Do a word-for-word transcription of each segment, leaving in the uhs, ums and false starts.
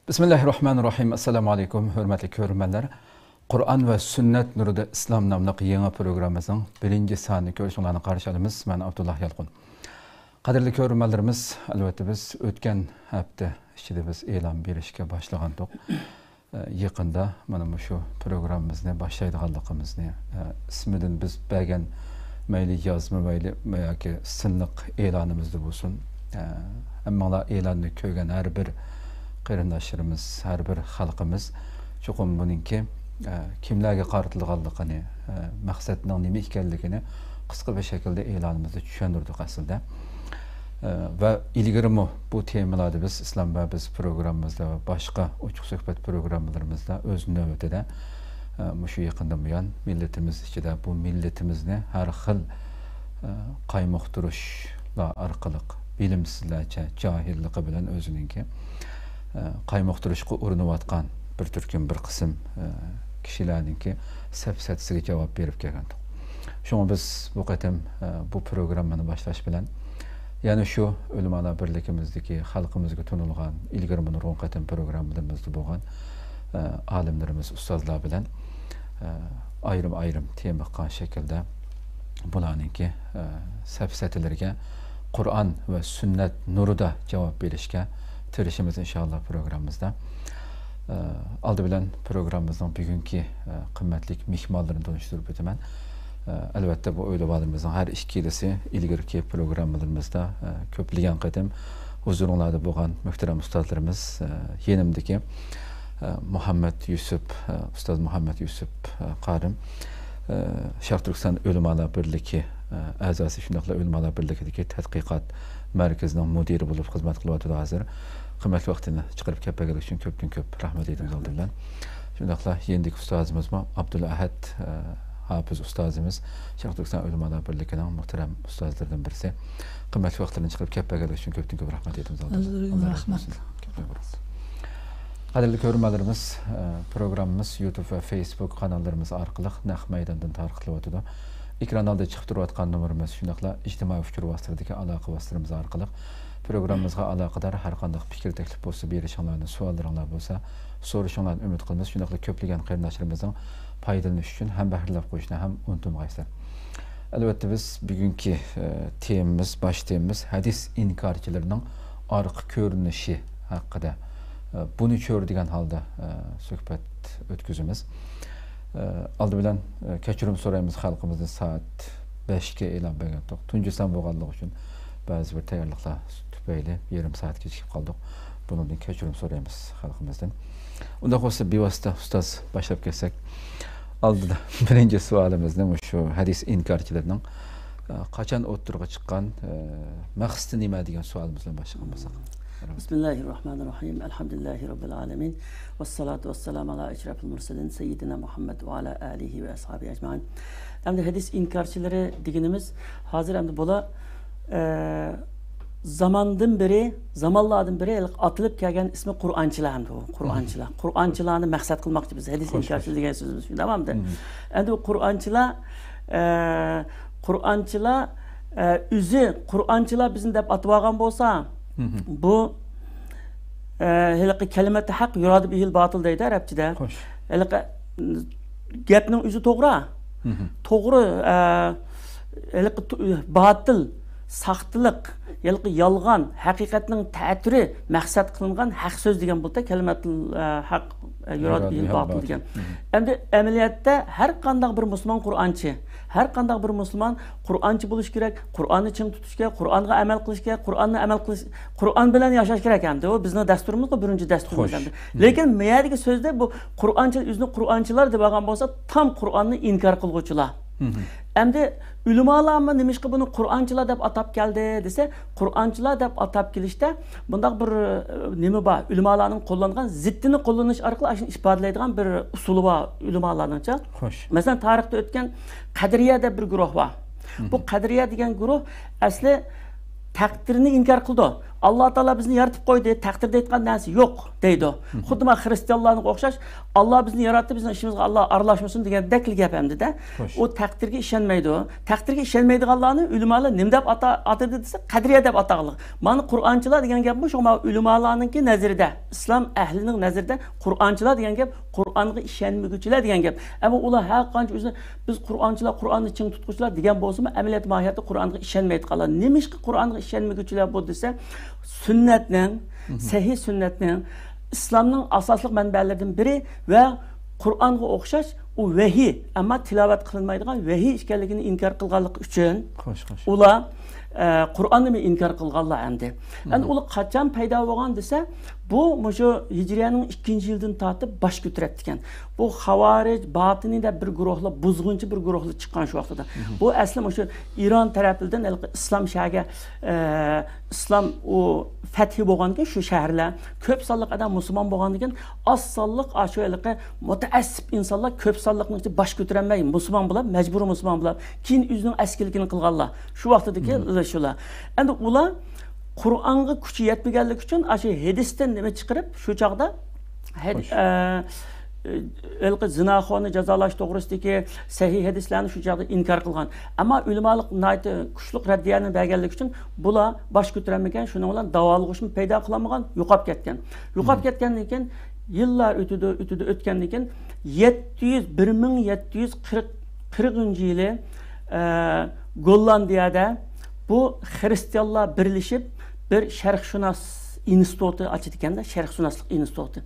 بىسمىللاھىررەھمانىررەھىم. ئەسسالامۇئەلەيكۇم، ھۆرمەتلىك كۆرۈرمەنلەر. قۇرئان ۋە سۈننەت نۇرىدا ئىسلام ناملىق يېڭى پروگراممىمىزنىڭ بىرىنچى سانىنى كۆرۈشۈڭلارنى قارشى ئالىمىز. مەن ئابدۇللا يالقۇن. قەدىرلىك كۆرۈرمەنلىرىمىز، ئەلۋەتتە بىز ئۆتكەن ھەپتە ئىچىدە بىز ئېلان بېرىشكە باشلىغانتۇق. ئە، يېقىندا مانا مۇشۇ پروگراممىمىزنى باشلايدىغانلىقىمىزنى، ئە، ئىسمىدىن بىز بەرگەن مەيلى يازما، مەيلى ياكى سىنلىق ئېلانىمىزدا بولسۇن، ئە، ھەممىڭلار ئېلاننى كۆرگەن ھەر بىر قېرىنداشلىرىمىز، ھەر بىر خەلقىمىز چوقۇم بۇنىڭكى، ئە، كىملەرگە قارىتىلغانلىقىنى، ئە، مەقسەتنىڭ نېمە ئىكەنلىكىنى قىسقا بىر شەكىلدە ئېلانىمىزدا چۈشەندۈردۇق ئەسلىدە. ئە، ۋە ئىلگىرىمۇ بۇ تېمىلاردا بىز ئىسلام ۋە بىز پروگراممىمىزدا ۋە باشقا ئوچۇق سۆھبەت پروگراممىلىرىمىزدا ئۆز نۆۋىتىدە، ئە، مۇشۇ يېقىندىن بۇيان مىللىتىمىز ئىچىدە بۇ مىللىتىمىزنى ھەر خىل، ئە، قايمۇقتۇرۇشلار ئارقىلىق بىلىمسىزلەرچە جاھىللىقى بىلەن ئۆزىنىڭكى، ئە، قايمۇقتۇرۇشقا ئۇرۇنۇۋاتقان بىر تۈركۈم بىر قىسىم، ئە، كىشىلەرنىڭكى سەپسەتىسىگە جاۋاب بېرىپ كەلگەنتۇق. شۇڭا بىز بۇ قېتىم، ئە، بۇ پروگراممىنى باشلاش بىلەن يەنە شۇ ئۆلىمالار بىرلىكىمىزدىكى خەلقىمىزگە تونۇلغان، ئىلگىرىمۇ نۇرغۇن قېتىم پروگراممىلىرىمىزدا بولغان، ئە، ئالىملىرىمىز، ئۇستازلار بىلەن، ئە، ئايرىم-ئايرىم تېما قىلغان شەكىلدە بۇلارنىڭكى، ئە، سەپسەتىلىرىگە قۇرئان ۋە سۈننەت نۇرىدا جاۋاب بېرىشكە تىرىشىمىز ئىنشائاللا پروگراممىمىزدا. ئە، ئالدى بىلەن پروگراممىمىزنىڭ بۈگۈنكى، ئە، قىممەتلىك مېھمانلىرىنى تونۇشتۇرۇپ ئۆتىمەن. ئە، ئەلۋەتتە، بۇ ئۆلىمالىرىمىزنىڭ ھەر ئىككىلىسى ئىلگىرىكى پروگراممىلىرىمىزدا، ئە، كۆپلىگەن قېتىم ھۇزۇرۇڭلاردا بولغان مۆھتەرەم ئۇستازلىرىمىز، ئە، يېنىمدىكى، ئە، مۇھەممەد يۈسۈپ، ئە، ئۇستاز مۇھەممەد يۈسۈپ، ئە، قارىم، ئە، شەرقىي تۈركىستان ئۆلىمالار بىرلىكى، ئە، ئەزاسى، شۇنداقلا ئۆلىمالار بىرلىكىدىكى تەتقىقات مەركىزىنىڭ مۇدىرى بولۇپ خىزمەت قىلىۋاتىدۇ ھازىر. قىممەتلىك ۋاقتىنى چىقىرىپ كەپ بەرگەنلىكى ئۈچۈن كۆپتىن كۆپ رەھمەت ئېيتىمىز ئالدى بىلەن. شۇنداقلا يېنىدىكى ئۇستازىمىزمۇ ئابدۇلئەھەد، ئە، ھاپىز ئۇستازىمىز، شەرقىي تۈركىستان ئۆلىمالار بىرلىكىنىڭ مۇھتەرەم ئۇستازلىرىدىن بىرسى. قىممەتلىك ۋاقىتلىرىنى چىقىرىپ كەپ بەرگەنلىكى ئۈچۈن كۆپتىن كۆپ رەھمەت ئېيتىمىز ئالدى بىلەن. سىزگە رەھمەت. كۆپتىن كۆپ رەھمەت. قەدىرلىك كۆرۈرمەنلىرىمىز، ئە، پروگراممىمىز يۇتۇب ۋە فېيسبۇك قاناللىرىمىز ئارقىلىق نەق مەيداندىن تارقىتىلىۋاتىدۇ. ئېكران ئالدىدا چىقىپ تۇرۇۋاتقان نومۇرىمىز، شۇنداقلا ئىجتىمائىي ئۇچۇر ۋاسىتىلىرىدىكى ئالاقە ۋاسىتىلىرىمىز ئارقىلىق پروگراممىمىزغا ئالاقىدار ھەر قانداق پىكىر، تەكلىپ بولسا بېرىشىڭلارنى، سوئاللىرىڭلار بولسا سورىشىڭلارنى ئۈمىد قىلىمىز. شۇنداقلا كۆپلىگەن قېرىنداشلىرىمىزنىڭ پايدىلىنىش ئۈچۈن ھەم بەھرىلەپ قويۇشنى ھەم ئۇنتۇمىغايسىلەر. ئەلۋەتتە، بىز بۈگۈنكى، ئە، تېمىمىز، باش تېمىمىز ھەدىس ئىنكارچىلىرىنىڭ ئارقا كۆرۈنۈشى ھەققىدە، ئە، بۇنى چۆرىدىگەن ھالدا، ئە، سۆھبەت ئۆتكۈزىمىز. ئە، ئالدى بىلەن، ئە، كەچۈرۈم سورايمىز، خەلقىمىزنى سائەت بەشكە ئېلان بەرگەنتۇق. تۇنجى سان بولغانلىقى ئۈچۈن بەزى بىر تەييارلىقلار تۈپەيلى يېرىم سائەت كېچىكىپ قالدۇق. بۇنىڭدىن كەچۈرۈم سورايمىز خەلقىمىزدىن. ئۇنداق بولسا، بىۋاسىتە ئۇستاز باشلاپ كەتسەك. ئالدىدا بىرىنچى سوئالىمىزنى مۇشۇ ھەدىس ئىنكارچىلىرىنىڭ، ئە، قاچان ئوتتۇرىغا چىققان، ئە، مەقسىتى نېمە دېگەن سوئالىمىز بىلەن باشلىغان بولساق. بىسمىللاھىررەھمانىررەھىم. ئەلھەمدۇلىللاھى رەببىل ئالەمىن. ۋەسسالاتۇ ۋەسسالامۇ ئەلا ئەشرەفىل مۇرسەلىن سەييىدىنا مۇھەممەد ۋە ئەلا ئالىھى ۋە ئەسھابىھى ئەجمەئىن. ئەمدى ھەدىس ئىنكارچىلىرى دېگىنىمىز ھازىر ئەمدى بۇلار، ئە، زاماندىن بېرى، زامانلاردىن بېرى ھېلىقى ئاتىلىپ كەلگەن ئىسمى قۇرئانچىلار ئەمدى بۇ. قۇرئانچىلار. قۇرئانچىلارنى مەقسەت قىلماقچى بىز. ھەدىس ئىنكارچىلار دېگەن سۆزىمىز شۇ، تامامدۇ. ئەمدى بۇ قۇرئانچىلار، ئە، قۇرئانچىلار، ئە، ئۆزى قۇرئانچىلار بىزنى دەپ ئاتىۋالغان بولسا، بۇ، ئە، ھېلىقى كەلىمەتۇ ھەق يۇرادۇ بىھىل باتىل دەيدۇ ئەرەبچىدە. خوش. ھېلىقى گەپنىڭ ئۆزى توغرا. توغرا، ئە، ھېلىقى تو-، باتىل، ساختىلىق، ھېلىقى يالغان، ھەقىقەتنىڭ تەتۈرى مەقسەت قىلىنغان ھەق سۆز دېگەن بولسا كەلىمەتۇل، ئە، ھەق، ئە، يۇرادۇ بىھىل باتىل دېگەن. ئەمدى ئەمەلىيەتتە ھەر قانداق بىر مۇسۇلمان قۇرئانچى، ھەر قانداق بىر مۇسۇلمان قۇرئانچى بولۇش كېرەك، قۇرئاننى چىڭ تۇتۇش كېرەك، قۇرئانغا ئەمەل قىلىش كېرەك، قۇرئاننى ئەمەل قىلىش، قۇرئان بىلەن ياشاش كېرەك ئەمدى. ئۇ بىزنىڭ دەستۇرىمىزغۇ، بىرىنچى دەستۇرىمىز ئەمدى. لېكىن مەيەدىكى سۆزدە بۇ قۇرئانچى، ئۆزىنى قۇرئانچىلار دەپ ئالغان بولسا، تام قۇرئاننى ئىنكار قىلغۇچىلار. ئەمدى ئۆلىمالارمۇ نېمىشقا بۇنى قۇرئانچىلار دەپ ئاتاپ كەلدى دېسە، قۇرئانچىلار دەپ ئاتاپ كېلىشتە بۇنداق بىر، ئە، نېمە بار، ئۆلىمالارنىڭ قوللانغان زىتتىنى قوللىنىش ئارقىلىق ئاشۇنى ئىپادىلەيدىغان بىر ئۇسۇلى بار ئۆلىمالارنىڭچە. خوش. مەسىلەن، تارىختا ئۆتكەن قەدرىيە دەپ بىر گۇرۇھ بار. بۇ قەدرىيە دېگەن گۇرۇھ ئەسلى تەقدىرنى ئىنكار قىلىدۇ. ئاللا تائالا بىزنى يارىتىپ قويدى، تەقدىر دەيدىغان نەرسە يوق دەيدۇ. خۇددى مانا خرىستىيانلارنىڭ ئوخشاش، ئاللا بىزنى ياراتتى، بىزنىڭ ئىشىمىزغا ئاللا ئارىلاشمىسۇن دېگەندەكلا گەپ ئەمدىدە. ئۇ تەقدىرگە ئىشەنمەيدۇ. تەقدىرگە ئىشەنمەيدىغانلارنى ئۆلىمالار نېمە دەپ ئاتا-، ئاتىدى دېسە، قەدرىيە دەپ ئاتىغانلىق. مانا قۇرئانچىلار دېگەن گەپمۇ شۇ، مانا ئۆلىمالارنىڭكى نەزىرىدە، ئىسلام ئەھلىنىڭ نەزىرىدە قۇرئانچىلار دېگەن گەپ، قۇرئانغا ئىشەنمىگۈچىلەر دېگەن گەپ. ئەمما ئۇلار ھەر قانچە ئۆزىنى، بىز قۇرئانچىلار، قۇرئاننى چىڭ تۇتقۇچىلار دېگەن بولسىمۇ، ئەمەلىيەتتە ماھىيەتتە قۇرئانغا ئىشەنمەيدىغانلار. نېمىشقا قۇرئانغا ئىشەنمىگۈچىلەر بۇ دېسە، سۈننەتنىڭ، سەھىھ سۈننەتنىڭ، ئىسلامنىڭ ئاساسلىق مەنبەلىرىدىن بىرى ۋە قۇرئانغا ئوخشاش ئۇ ۋەھىي، ئەمما تىلاۋەت قىلىنمايدىغان ۋەھىي ئىكەنلىكىنى ئىنكار قىلغانلىقى ئۈچۈن ئۇلار، ئە، قۇرئاننىمۇ ئىنكار قىلغانلار ئەمدى. ئەمدى ئۇلار قاچان پەيدا بولغان دېسە، بۇ مۇشۇ ھىجرىيەنىڭ ئىككىنچى يىلىدىن تارتىپ باش كۆتۈرۈپتىكەن. بۇ خاۋارىج، باتىنى دەپ بىر گۇرۇھلار، بۇزغۇنچى بىر گۇرۇھلار چىققان شۇ ۋاقتىدا. بۇ ئەسلى مۇشۇ ئىران تەرەپىدىن ھېلىقى ئىسلام شەھەرگە، ئە، ئىسلام ئۇ فەتھى بولغاندىكىن شۇ شەھەرلەر كۆپ سانلىق ئادەم مۇسۇلمان بولغاندىكىن ئاز سانلىق ئاشۇ ھېلىقى مۇتەئەسسىپ ئىنسانلار كۆپ سانلىقنىڭ ئىچىدە باش كۆتۈرەلمەي مۇسۇلمان بولۇپ، مەجبۇرىي مۇسۇلمان بولۇپ، كېيىن ئۆزىنىڭ ئەسكىلىكىنى قىلغانلار. شۇ ۋاقتىدىكى شۇلار. ئەمدى ئۇلار قۇرئانغا كۈچى يەتمىگەنلىكى ئۈچۈن ئاشۇ ھەدىستىن نېمە چىقىرىپ، شۇ چاغدا ھەد-، ئە، ھېلىقى زىناخورنى جازالاش توغرىسىدىكى سەھىھ ھەدىسلەرنى شۇ چاغدا ئىنكار قىلغان. ئەمما ئۆلىمالار ناھايىتى كۈچلۈك رەددىيەنى بەرگەنلىكى ئۈچۈن بۇلار باش كۆتۈرەلمىگەن، شۇنىڭ بىلەن داۋالغۇشمۇ پەيدا قىلالمىغان، يوقاپ كەتكەن. يوقاپ كەتكەندىن كېيىن يىللار ئۆتىدۇ، ئۆتىدۇ، ئۆتكەندىن كېيىن يەتتە يۈز، بىر مىڭ يەتتە يۈز قىرىق، قىرىقىنچى يىلى، ئە، گوللاندىيەدە بۇ خرىستىيانلار بىرلىشىپ بىر شەرقشۇناس ئىنستىتۇتى ئاچىدىكەن-دە، شەرقشۇناسلىق ئىنستىتۇتى.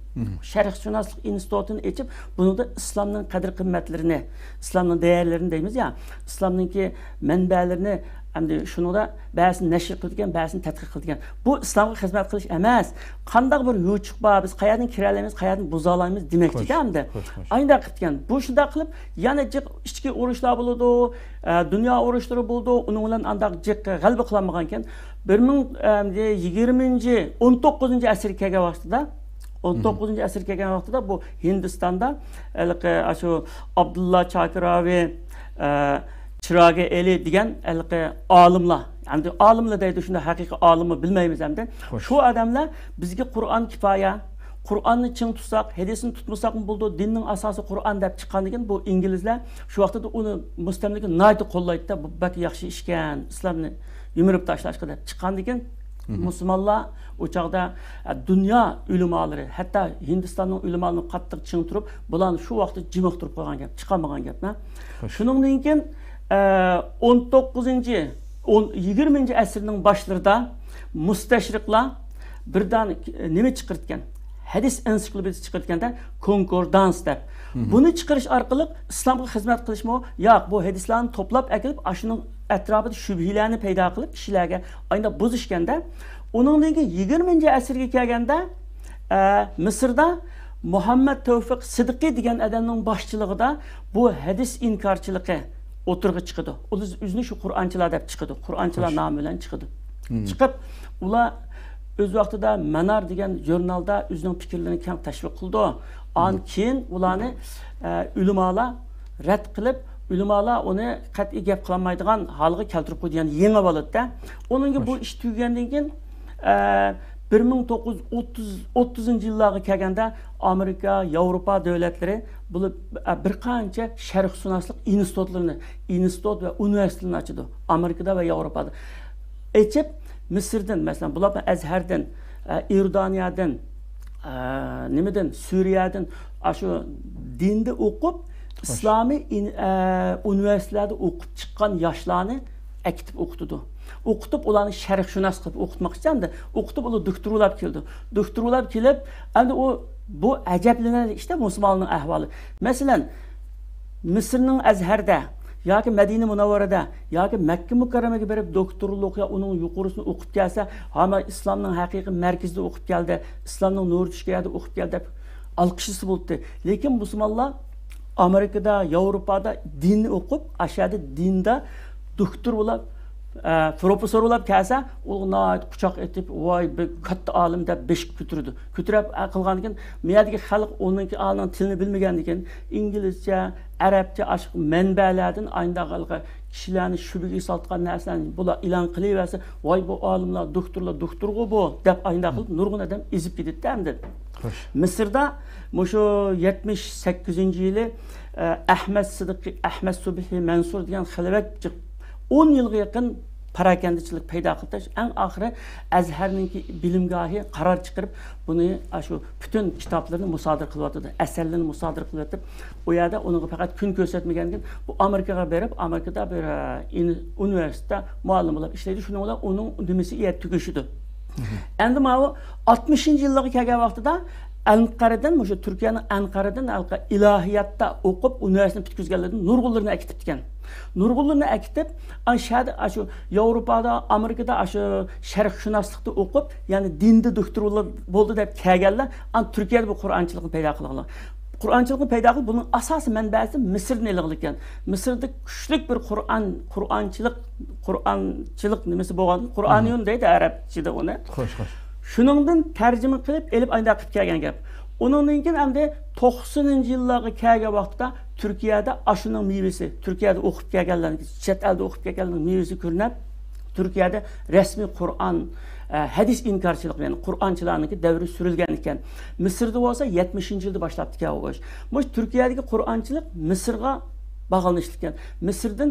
شەرقشۇناسلىق ئىنستىتۇتىنى ئېچىپ، بۇنىڭدا ئىسلامنىڭ قەدىر-قىممەتلىرىنى، ئىسلامنىڭ دەيەرلىرىنى دەيمىز يا، ئىسلامنىڭكى مەنبەلىرىنى، ئەمدى شۇنىڭدا بەزىنى نەشر قىلىدىكەن، بەزىنى تەتقىق قىلىدىكەن. بۇ ئىسلامغا خىزمەت قىلىش ئەمەس. قانداق بىر يوچۇق بار، بىز قەيەردىن كىرەلەيمىز، قەيەردىن بۇزالايمىز دېمەكچىدە ئەمدى. ئاينداق قىپتىكەن. بۇ شۇنداق قىلىپ، يەنە جىق ئىچكى ئۇرۇشلار بولىدۇ، ئە، دۇنيا ئۇرۇشلىرى بولىدۇ، ئۇنىڭ بىلەن ئانداق جىق غەلىبە قىلالمىغانىكەن. بىر مىڭ، ئە، يىگىرمىنچى، ئون توققۇزىنچى ئەسىرگە كەلگەن ۋاقتىدا، ئون توققۇزىنچى ئەسىرگە كەلگەن ۋاقتىدا بۇ ھىندىستاندا ھېلىقى ئاشۇ ئابدۇللا چاكىراۋى، ئە، چىراگى ئېلى دېگەن ھېلىقى ئالىملار، ئەمدى ئالىملار دەيدۇ، شۇنداق ھەقىقىي ئالىممۇ بىلمەيمىز ئەمدى. شۇ ئادەملەر بىزگە قۇرئان كىپايە، قۇرئاننى چىڭ تۇتساق، ھەدىسنى تۇتمىساقمۇ بولىدۇ، دىننىڭ ئاساسى قۇرئان دەپ چىققاندىكىن بۇ ئىنگلىزلەر شۇ ۋاقتىدا ئۇنى مۇستەملىكە ناھايىتى قوللايدۇ-دە، بۇ بەك ياخشى ئىشكەن، ئىسلامنى يۇمۇرۇپ تاشلاشقا دەپ چىققاندىكىن مۇسۇلمانلار ئۇ چاغدا، ئە، دۇنيا ئۆلىمالىرى، ھەتتا ھىندىستاننىڭ ئۆلىمالىرىنى قاتتىق چىڭ تۇرۇپ، بۇلارنى شۇ ۋاقىتتا جىمىق تۇرۇپ قويغان گەپ، چىقارمىغان گەپ. شۇنىڭدىن كېيىن، ئە، ئون توققۇزىنچى، ئون، يىگىرمىنچى ئەسىرنىڭ باشلىرىدا مۇستەشرىقلار بىر دانە نېمە چىقىرتكەن؟ ھەدىس ئېنسىكلوپېدىيىسى چىقىرتكەندە، كونكوردانس دەپ. بۇنى چىقىرىش ئارقىلىق ئىسلامغا خىزمەت قىلىشمۇ؟ ياق، بۇ ھەدىسلەرنى توپلاپ ئەكېلىپ، ئاشۇنىڭ ئەتراپىدا شۈبھىلەرنى پەيدا قىلىپ، كىشىلەرگە ئاينداق بۇزۇشكەندە، ئۇنىڭدىن كېيىن يىگىرمىنچى ئەسىرگە كەلگەندە، ئە، مىسىردا مۇھەممەد تەۋفىق سىدىقى دېگەن ئادەمنىڭ باشچىلىقىدا بۇ ھەدىس ئىنكارچىلىقى ئوتتۇرىغا چىقىدۇ. ئۇ ئۆزىنى شۇ قۇرئانچىلار دەپ چىقىدۇ. قۇرئانچىلار نامى بىلەن چىقىدۇ. چىقىپ، ئۇلار ئۆز ۋاقتىدا مەنار دېگەن ژۇرنالدا ئۆزىنىڭ پىكىرلىرىنى كەڭ تەشۋىق قىلىدۇ. ئاندىن كېيىن ئۇلارنى، ئە، ئۆلىمالار رەت قىلىپ، ئۆلىمالار ئۇنى قەتئىي گەپ قىلالمايدىغان ھالغا كەلتۈرۈپ قويدى، يەنى يېڭىۋالىدۇ-دە. ئۇنىڭ كېيىن بۇ ئىش تۈگىگەندىن كېيىن، ئە، بىر مىڭ توققۇز يۈز ئوتتۇز، ئوتتۇزىنچى يىللارغا كەلگەندە، ئامېرىكا، ياۋروپا دۆلەتلىرى بولۇپ، ئە، بىر قانچە شەرقشۇناسلىق ئىنستىتۇتلىرىنى، ئىنستىتۇت ۋە ئۇنىۋېرسىتېتلىرىنى ئاچىدۇ. ئامېرىكىدا ۋە ياۋروپادا ئېچىپ، مىسىردىن، مەسىلەن، بۇلار ئەزھەردىن، ئە، ئىيوردانىيەدىن، ئە، نېمىدىن، سۈرىيەدىن، ئاشۇ دىندا ئوقۇپ، ئىسلامىي ئىن-، ئە، ئۇنىۋېرسىتېتلاردا ئوقۇپ چىققان ياشلارنى ئەكېتىپ ئوقۇتىدۇ. ئوقۇتۇپ، ئۇلارنى شەرقشۇناس قىلىپ ئوقۇتماقچى ئەمدى. ئوقۇتۇپ، ئۇلار دوكتور بولاپ كېلىدۇ. دوكتور بولاپ كېلىپ، ئەمدى ئۇ، بۇ ئەجەبلىنەرلىك ئىشتا مۇسۇلمانلارنىڭ ئەھۋالى. مەسىلەن، مىسىرنىڭ ئەزھەردە ياكى مەدىنە مۇنەۋۋەرەدە ياكى مەككە مۇكەررەمەگە بېرىپ دوكتورلۇق يا ئۇنىڭ يۇقىرىسىنى ئوقۇپ كەلسە، ھاما ئىسلامنىڭ ھەقىقىي مەركىزىدە ئوقۇپ كەلدى، ئىسلامنىڭ نۇرى چۈشكەن يەردە ئوقۇپ كەلدى دەپ ئالقىشلىسا بولاتتى. لېكىن مۇسۇلمانلار ئامېرىكىدا، ياۋروپادا دىننى ئوقۇپ، ئاشۇ يەردە دىندا دوكتور بولاپ، ئە، پروفېسسور بولاپ كەلسە، ئۇلارغا ناھايىتى قۇچاق ئېتىپ، ۋاي، بەك كاتتا ئالىم دەپ بېشىغا كۆتۈرىدۇ. كۆتۈرۈپ، ئە، قىلغاندىن كېيىن، مۇ يەردىكى خەلق ئۇنىڭكى ئالىمنىڭ تىلىنى بىلمىگەندىن كېيىن، ئىنگلىزچە، ئەرەبچە، ئاشۇ مەنبەلەردىن ئاينداق ھېلىقى كىشىلەرنى شۈبھىگە سالىدىغان نەرسىلەرنى بۇلار ئېلان قىلىۋەرسە، ۋاي، بۇ ئالىملار، دوكتورلار، دوكتورغۇ بۇ، دەپ ئاينداق قىلىپ نۇرغۇن ئادەم ئېزىپ كېتىدۇ ئەمدى. خوش. مىسىردا مۇشۇ يەتمىش سەككىزىنچى يىلى، ئە، ئەھمەد سىدىقى، ئەھمەد سۇبھى مەنسۇر دېگەن خەلۋەت جىق-، ئون يىلغا يېقىن پاراكەندىچىلىك پەيدا قىلىپ، ئەڭ ئاخىرى ئەزھەرنىڭكى بىلىمگاھى قارار چىقىرىپ، بۇنى ئاشۇ پۈتۈن كىتابلىرىنى مۇسادىرە قىلىۋاتىدۇ، ئەسەرلىرىنى مۇسادىرە قىلىۋېتىپ، ئۇ يەردە ئۇنىڭغا پەقەت كۈن كۆرسەتمىگەندىن كېيىن، بۇ ئامېرىكىغا بېرىپ، ئامېرىكىدا بىر، ئە، ئۇنىۋېرسىتېتتا مۇئەللىم بولۇپ ئىشلەيدۇ. شۇنىڭ بىلەن ئۇنىڭ نېمىسى يەر تۈگىشىدۇ. ئەمدى ماۋۇ ئاتمىشىنچى يىللارغا كەلگەن ۋاقتىدا ئەنقەرىدىن، مۇشۇ تۈركىيەنىڭ ئەنقەرىدىن ھېلىقى ئىلاھىياتتا ئوقۇپ، ئۇنىۋېرسىتېتنى پۈتكۈزگەنلەردىن نۇرغۇنلىرىنى ئەكېتىپتىكەن. نۇرغۇنلىرىنى ئەكېتىپ، ئاشۇ يەردە، ئاشۇ ياۋروپادا، ئامېرىكىدا ئاشۇ شەرقشۇناسلىقتا ئوقۇپ، يەنى دىندا دوكتور بولدى دەپ كەلگەنلەر، ئان تۈركىيەدە بۇ قۇرئانچىلىقنى پەيدا قىلغانلار. قۇرئانچىلىقنى پەيدا قىلىپ، بۇنىڭ ئاساسىي مەنبەسى مىسىردىن ئېلىنغان ئىكەن. مىسىردا كۈچلۈك بىر قۇرئان، قۇرئانچىلىق، قۇرئانچىلىق نېمىسى بولغان، قۇرئانىيون دەيدۇ ئەرەبچىدە ئۇنى. خوش، خوش. شۇنىڭدىن تەرجىمە قىلىپ ئېلىپ ئاينداق قىلىپ كەلگەن گەپ. ئۇنىڭدىن كېيىن ئەمدى توقسىنىنچى يىللارغا كەلگەن ۋاقىتتا تۈركىيەدە ئاشۇنىڭ مېۋىسى، تۈركىيەدە ئوقۇپ كەلگەنلەرنىڭ، چەت ئەلدە ئوقۇپ كەلگەنلەرنىڭ مېۋىسى كۆرۈنۈپ، تۈركىيەدە رەسمىي قۇرئان، ئە، ھەدىس ئىنكارچىلىق، يەنى قۇرئانچىلارنىڭكى دەۋرى سۈرۈلگەن ئىكەن. مىسىردا بولسا يەتمىشىنچى يىلدا باشلاپتىكەن ئۇ ئىش. مۇشۇ تۈركىيەدىكى قۇرئانچىلىق مىسىرغا باغلىنىشلىق ئىكەن. مىسىردىن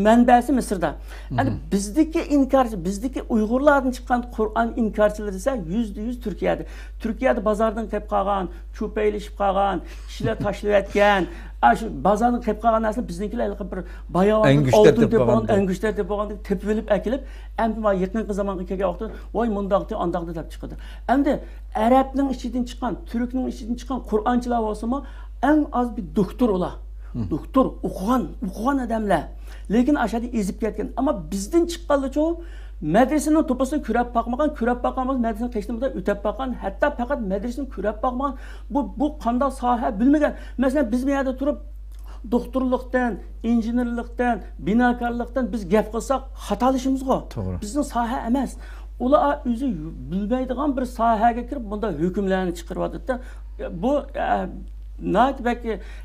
مەنبەسى مىسىردا. يەنى بىزدىكى ئىنكارچى، بىزدىكى ئۇيغۇرلاردىن چىققان قۇرئان ئىنكارچىلىرى دېسە يۈزدە يۈز تۈركىيەدە. تۈركىيەدە بازاردىن قېلىپ قالغان، چۈپەيلىشىپ قالغان، كىشىلەر تاشلىۋەتكەن، ئاشۇ بازاردىن قېلىپ قالغان نەرسىلەر بىزنىڭكىلەر ھېلىقى بىر باياۋان ئەنگۈشتەر ئالتۇن دەپ تېپىپ بولغان، بولغاندەك. ئەنگۈشتەر دەپ بولغاندەك تېپىۋېلىپ ئەكېلىپ، ئەمدى مانا يېقىنقى زامانغا كەلگەن ۋاقىتتا، ۋاي مۇنداقتى، ئانداقتى دەپ چىقىدۇ. ئەمدى ئەرەبنىڭ ئىچىدىن چىققان، تۈركنىڭ ئىچىدىن چىققان قۇرئانچىلار بولسىمۇ، ئەڭ ئاز بىر دوكتور ئۇلار. دوكتور، ئوقۇغان، ئوقۇغان ئادەملەر. لېكىن ئاشۇ يەردە ئېزىپ كەتكەن. ئەمما بىزدىن چىققانلىرىچۇ، مەدرىسىنىڭ توپىسىنى كۆرۈپ باقمىغان، كۆرۈپ باققان بولسا مەدرىسىنىڭ قېشىدىن بىردەم ئۆتۈپ باققان، ھەتتا پەقەت مەدرىسىنى كۆرۈپ باقمىغان، بۇ، بۇ قانداق ساھە بىلمىگەن. مەسىلەن، بىز بۇ يەردە تۇرۇپ، دوختۇرلۇقتىن، ئىنژېنېرلىقتىن، بىناكارلىقتىن بىز گەپ قىلساق خاتالىشىمىزغۇ. توغرا. بىزنىڭ ساھە ئەمەس. ئۇلار ئۆزى بىلمەيدىغان بىر ساھەگە كىرىپ، بۇنداق ھۆكۈملەرنى چىقىرىۋاتىدۇ. بۇ، ئە، ناھايىتى بەك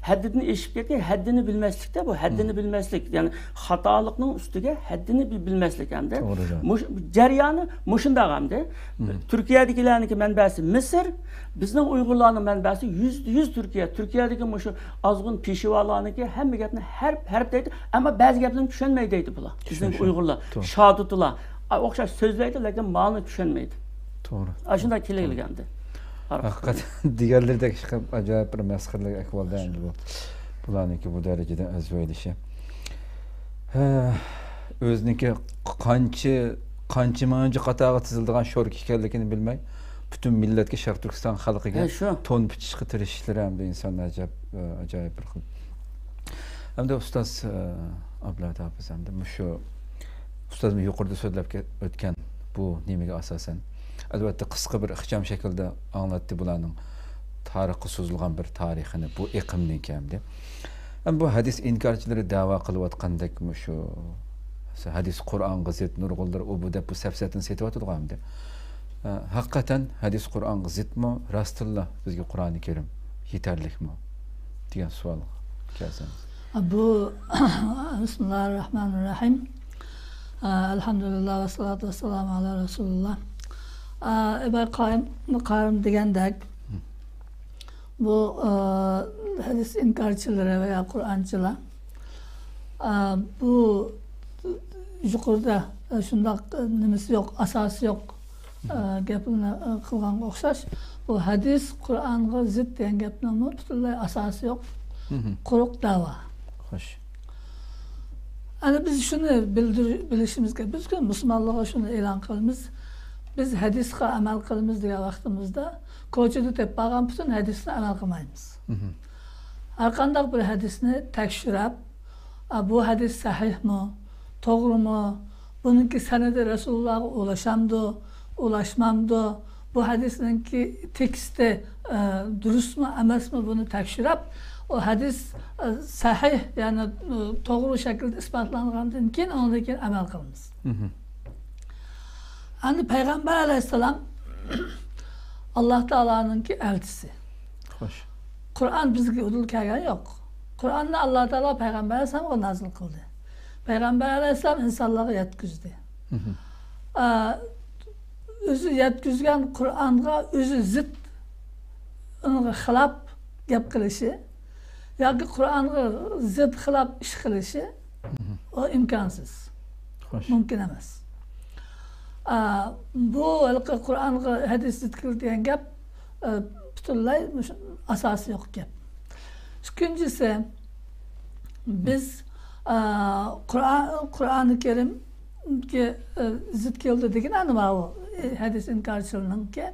ھەددىدىن ئېشىپ كەتكەن، ھەددىنى بىلمەسلىكتە بۇ، ھەددىنى بىلمەسلىك. يەنى خاتالىقنىڭ ئۈستىگە ھەددىنى بىل-، بىلمەسلىك ئەمدى. توغرا، توغرا. مۇش-، جەريانى مۇشۇنداق ئەمدى. تۈركىيەدىكىلەرنىڭكى مەنبەسى مىسىر، بىزنىڭ ئۇيغۇرلارنىڭ مەنبەسى يۈزدە يۈز تۈركىيە. تۈركىيەدىكى مۇشۇ ئازغۇن پېشۋالارنىڭكى ھەممە گەپنى ھەرپ، ھەرپ دەيدۇ، ئەمما بەزى گەپلەرنى چۈشەنمەي دەيدۇ بۇلار. بىزنىڭ چۈشىنىشى. ئۇيغۇرلار توغرا. شادۇتۇلار. ئا، ئوخشاش سۆزلەيدۇ، لېكىن مانىنى چۈشەنمەيدۇ. توغرا. ئاشۇنداق كېلىۋاتىدۇ ئەمدى. ھەقىقەتەن دېگەنلىرىدەك ئىش قىلىپ، ئاجايىپ بىر مەسخىرىلىك ئەھۋالدا ئەمدى بۇ. بۇلارنىڭكى بۇ دەرىجىدە ئەزۋەيلىشى. ھە، ئۆزىنىڭكى قانچە، قانچە مىڭىنچى قاتارغا تىزىلىدىغان شوركا ئىكەنلىكىنى بىلمەي، پۈتۈن مىللەتكە، شەرقىي تۈركىستان خەلقىگە ھە، شۇ. تون پىچىشقا تىرىشىشلىرى ھەمدە ئىنساننى ئەجەب، ئاجايىپ بىر خىل. ئەمدى ئۇستاز، ئابلەت ھاپىز، ئەمدى مۇشۇ ئۇستازمۇ يۇقىرىدا سۆزلەپ كە-، ئۆتكەن بۇ نېمىگە ئاساسەن، ئەلۋەتتە، قىسقا بىر ئىخچام شەكىلدە ئاڭلاتتى بۇلارنىڭ تارىخقا سوزۇلغان بىر تارىخىنى، بۇ ئېقىمنىڭكى ئەمدى. ئەمما بۇ ھەدىس ئىنكارچىلىرى دەۋا قىلىۋاتقاندەك مۇشۇ ھەدىس قۇرئانغا زىت، نۇرغۇنلىرى ئۇ بۇ دەپ بۇ سەپسەتىنى سېتىۋاتىدىغۇ ئەمدى. ھە، ھەقىقەتەن ھەدىس قۇرئانغا زىتمۇ، راستتىنلا بىزگە قۇرئانى كەرىم يېتەرلىكمۇ دېگەن سوئالغا كەلسەڭىز. بۇ، بىسمىللاھىررەھمانىررەھىم. ئەلھەمدۇلىللاھ ۋەسسالاتۇ ۋەسسالامۇ ئەلا رەسۇلىللاھ. ئىبراھىم قارىم، قارىم دېگەندەك، بۇ، ئە، ھەدىس ئىنكارچىلىرى ۋە يا قۇرئانچىلار، ئە، بۇ يۇقىرىدا، ئە، شۇنداق، ئە، نېمىسى يوق، ئاساسى يوق، ئە، گەپنى، ئە، قىلغانغا ئوخشاش، بۇ ھەدىس قۇرئانغا زىت دېگەن گەپنىڭمۇ پۈتۈنلەي ئاساسى يوق، قۇرۇق دەۋا. خوش. ئەنە بىز شۇنى بىلدۈر-، بىلىشىمىز كېرەك. بىز مۇسۇلمانلارغا شۇنى ئېلان قىلىمىز. بىز ھەدىسقا ئەمەل قىلىمىز دېگەن ۋاقتىمىزدا، كوچىدا تېپىپ قالغان پۈتۈن ھەدىسنى ئەمەل قىلمايمىز. ھەرقانداق بىر ھەدىسنى تەكشۈرۈپ، ئا، بۇ ھەدىس سەھىھمۇ، توغرىمۇ، بۇنىڭكى سەنىدى رەسۇلۇللاغا ئۇلىشامدۇ، ئۇلاشمامدۇ، بۇ ھەدىسنىڭكى تېكىستى، ئە، دۇرۇسمۇ، ئەمەسمۇ، بۇنى تەكشۈرۈپ، ئۇ ھەدىس، ئە، سەھىھ، يەنى، ئە، توغرا شەكىلدە ئىسپاتلانغاندىن كېيىن، ئۇنىڭدىن كېيىن ئەمەل قىلىمىز. ئەمدى پەيغەمبەر ئەلەيھىسسالام ئاللا تائالانىڭكى ئەلچىسى. خوش. قۇرئان بىزگە ئۇدۇل كەلگەن يوق. قۇرئاننى ئاللا تائالا پەيغەمبەر ئەلەيھىسسالامغا نازىل قىلدى. پەيغەمبەر ئەلەيھىسسالام ئىنسانلارغا يەتكۈزدى. ئا، ئۆزى يەتكۈزگەن قۇرئانغا ئۆزى زىت، ئۇنىڭغا خىلاپ گەپ قىلىشى ياكى قۇرئانغا زىت خىلاپ ئىش قىلىشى، ئۇ ئىمكانسىز. خوش. مۇمكىن ئەمەس. ئا، بۇ ھېلىقى قۇرئانغا ھەدىس زىت كېلىدۇ دېگەن گەپ، ئا، پۈتۈنلەي مۇشۇ ئاساسى يوق گەپ. ئىككىنچىسى، بىز، ئا، قۇرئان، قۇرئانى كەرىمگە، ئا، زىت كېلىدۇ دېگىنى ئەنە ماۋۇ، ئە، ھەدىس ئىنكارچىلىرىنىڭكى.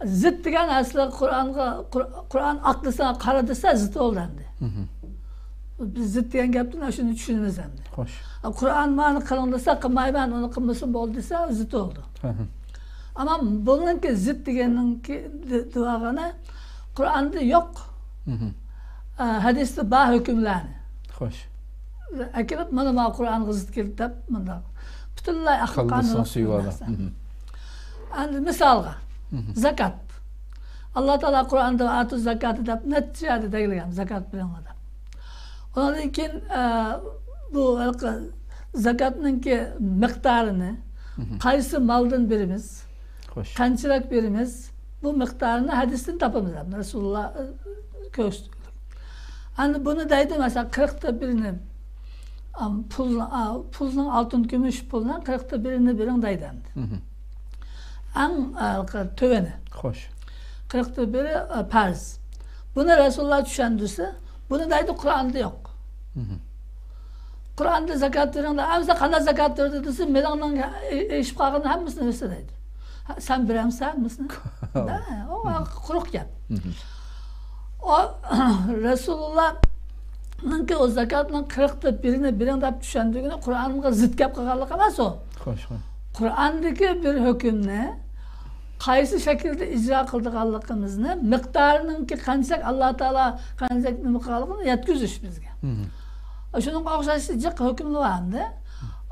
زىت دېگەن ئەسلى قۇرئانغا، قۇر-، قۇرئان ئاق دېسە، قارا دېسە، زىت بولدى ئەمدى. بىز زىت دېگەن گەپتىن شۇنى چۈشىنىمىز ئەمدى. خوش. قۇرئان مانا قىلىڭ دېسە، قىلمايمەن، ئۇنى قىلمىسۇن بولدى دېسە، زىت بولدى. ئەمما بۇنىڭكى زىت دېگەننىڭكى دە-، دېۋالغىنى قۇرئاندا يوق. ئە، ھەدىستە بار ھۆكۈملەرنى خوش. ئەكېلىپ، مانا، مانا قۇرئانغا زىت كېلىدۇ دەپ، مۇنداق پۈتۈنلەي ئەقىل قانۇنلۇق بىر نەرسە. ئەمدى مىسالغا، زاكات. ئاللا تائالا قۇرئاندا «ئاتۇ زاكاتى» دەپ نەچچە يەردە دەگلىگەن، زاكات بېرىڭلار دەپ. ئۇنىڭدىن كېيىن، ئە، بۇ ھېلىقى زاكاتنىڭكى مىقدارىنى قايسى مالدىن بېرىمىز؟ خوش. قانچىلىك بېرىمىز؟ بۇ مىقدارنى ھەدىستىن تاپىمىز، رەسۇلۇللا، ئە، كۆرسىتىپ. ئەمدى بۇنى دەيدۇ، مەسىلەن، قىرىقتا بىرىنى، ئام، پۇل، ئا، پۇلنىڭ، ئالتۇن، كۈمۈش پۇلنىڭ قىرىقتا بىرىنى بېرىڭ دەيدۇ ئەمدى. ئەڭ، ئە، تۆۋىنى. خوش. قىرىقتا بىرى، ئە، پەرز. بۇنى رەسۇلۇللا چۈشەندۈرسە، بۇنى دەيدۇ، قۇرئاندا يوق. قۇرئاندا زاكات بېرىڭ دەپ، ئەمىسە قانداق زاكات بېرىدۇ دېسە، مېلىڭنىڭ ئېشىپ قالغىنى ھەممىسىنى بېرسە دەيدۇ. ھە، سەن بېرەمسەن ھەممىسىنى؟ دە، ئۇ قۇرۇق گەپ. ئۇ رەسۇلۇللانىڭكى ئۇ زاكاتنىڭ قىرىقتا بىرىنى بېرىڭ دەپ چۈشەندۈرگىنى قۇرئانغا زىت گەپ قىلغانلىق ئەمەس ئۇ. خوش، خوش. قۇرئاندىكى بىر ھۆكۈمنى قايسى شەكىلدە ئىجرا قىلىدىغانلىقىمىزنى، مىقدارىنىڭكى قانچىلىك، ئاللا تائالا قانچىلىك نېمە قىلغانلىقىنى يەتكۈزۈش بىزگە. شۇنىڭغا ئوخشاش جىق ھۆكۈملەر بار ئەمدى.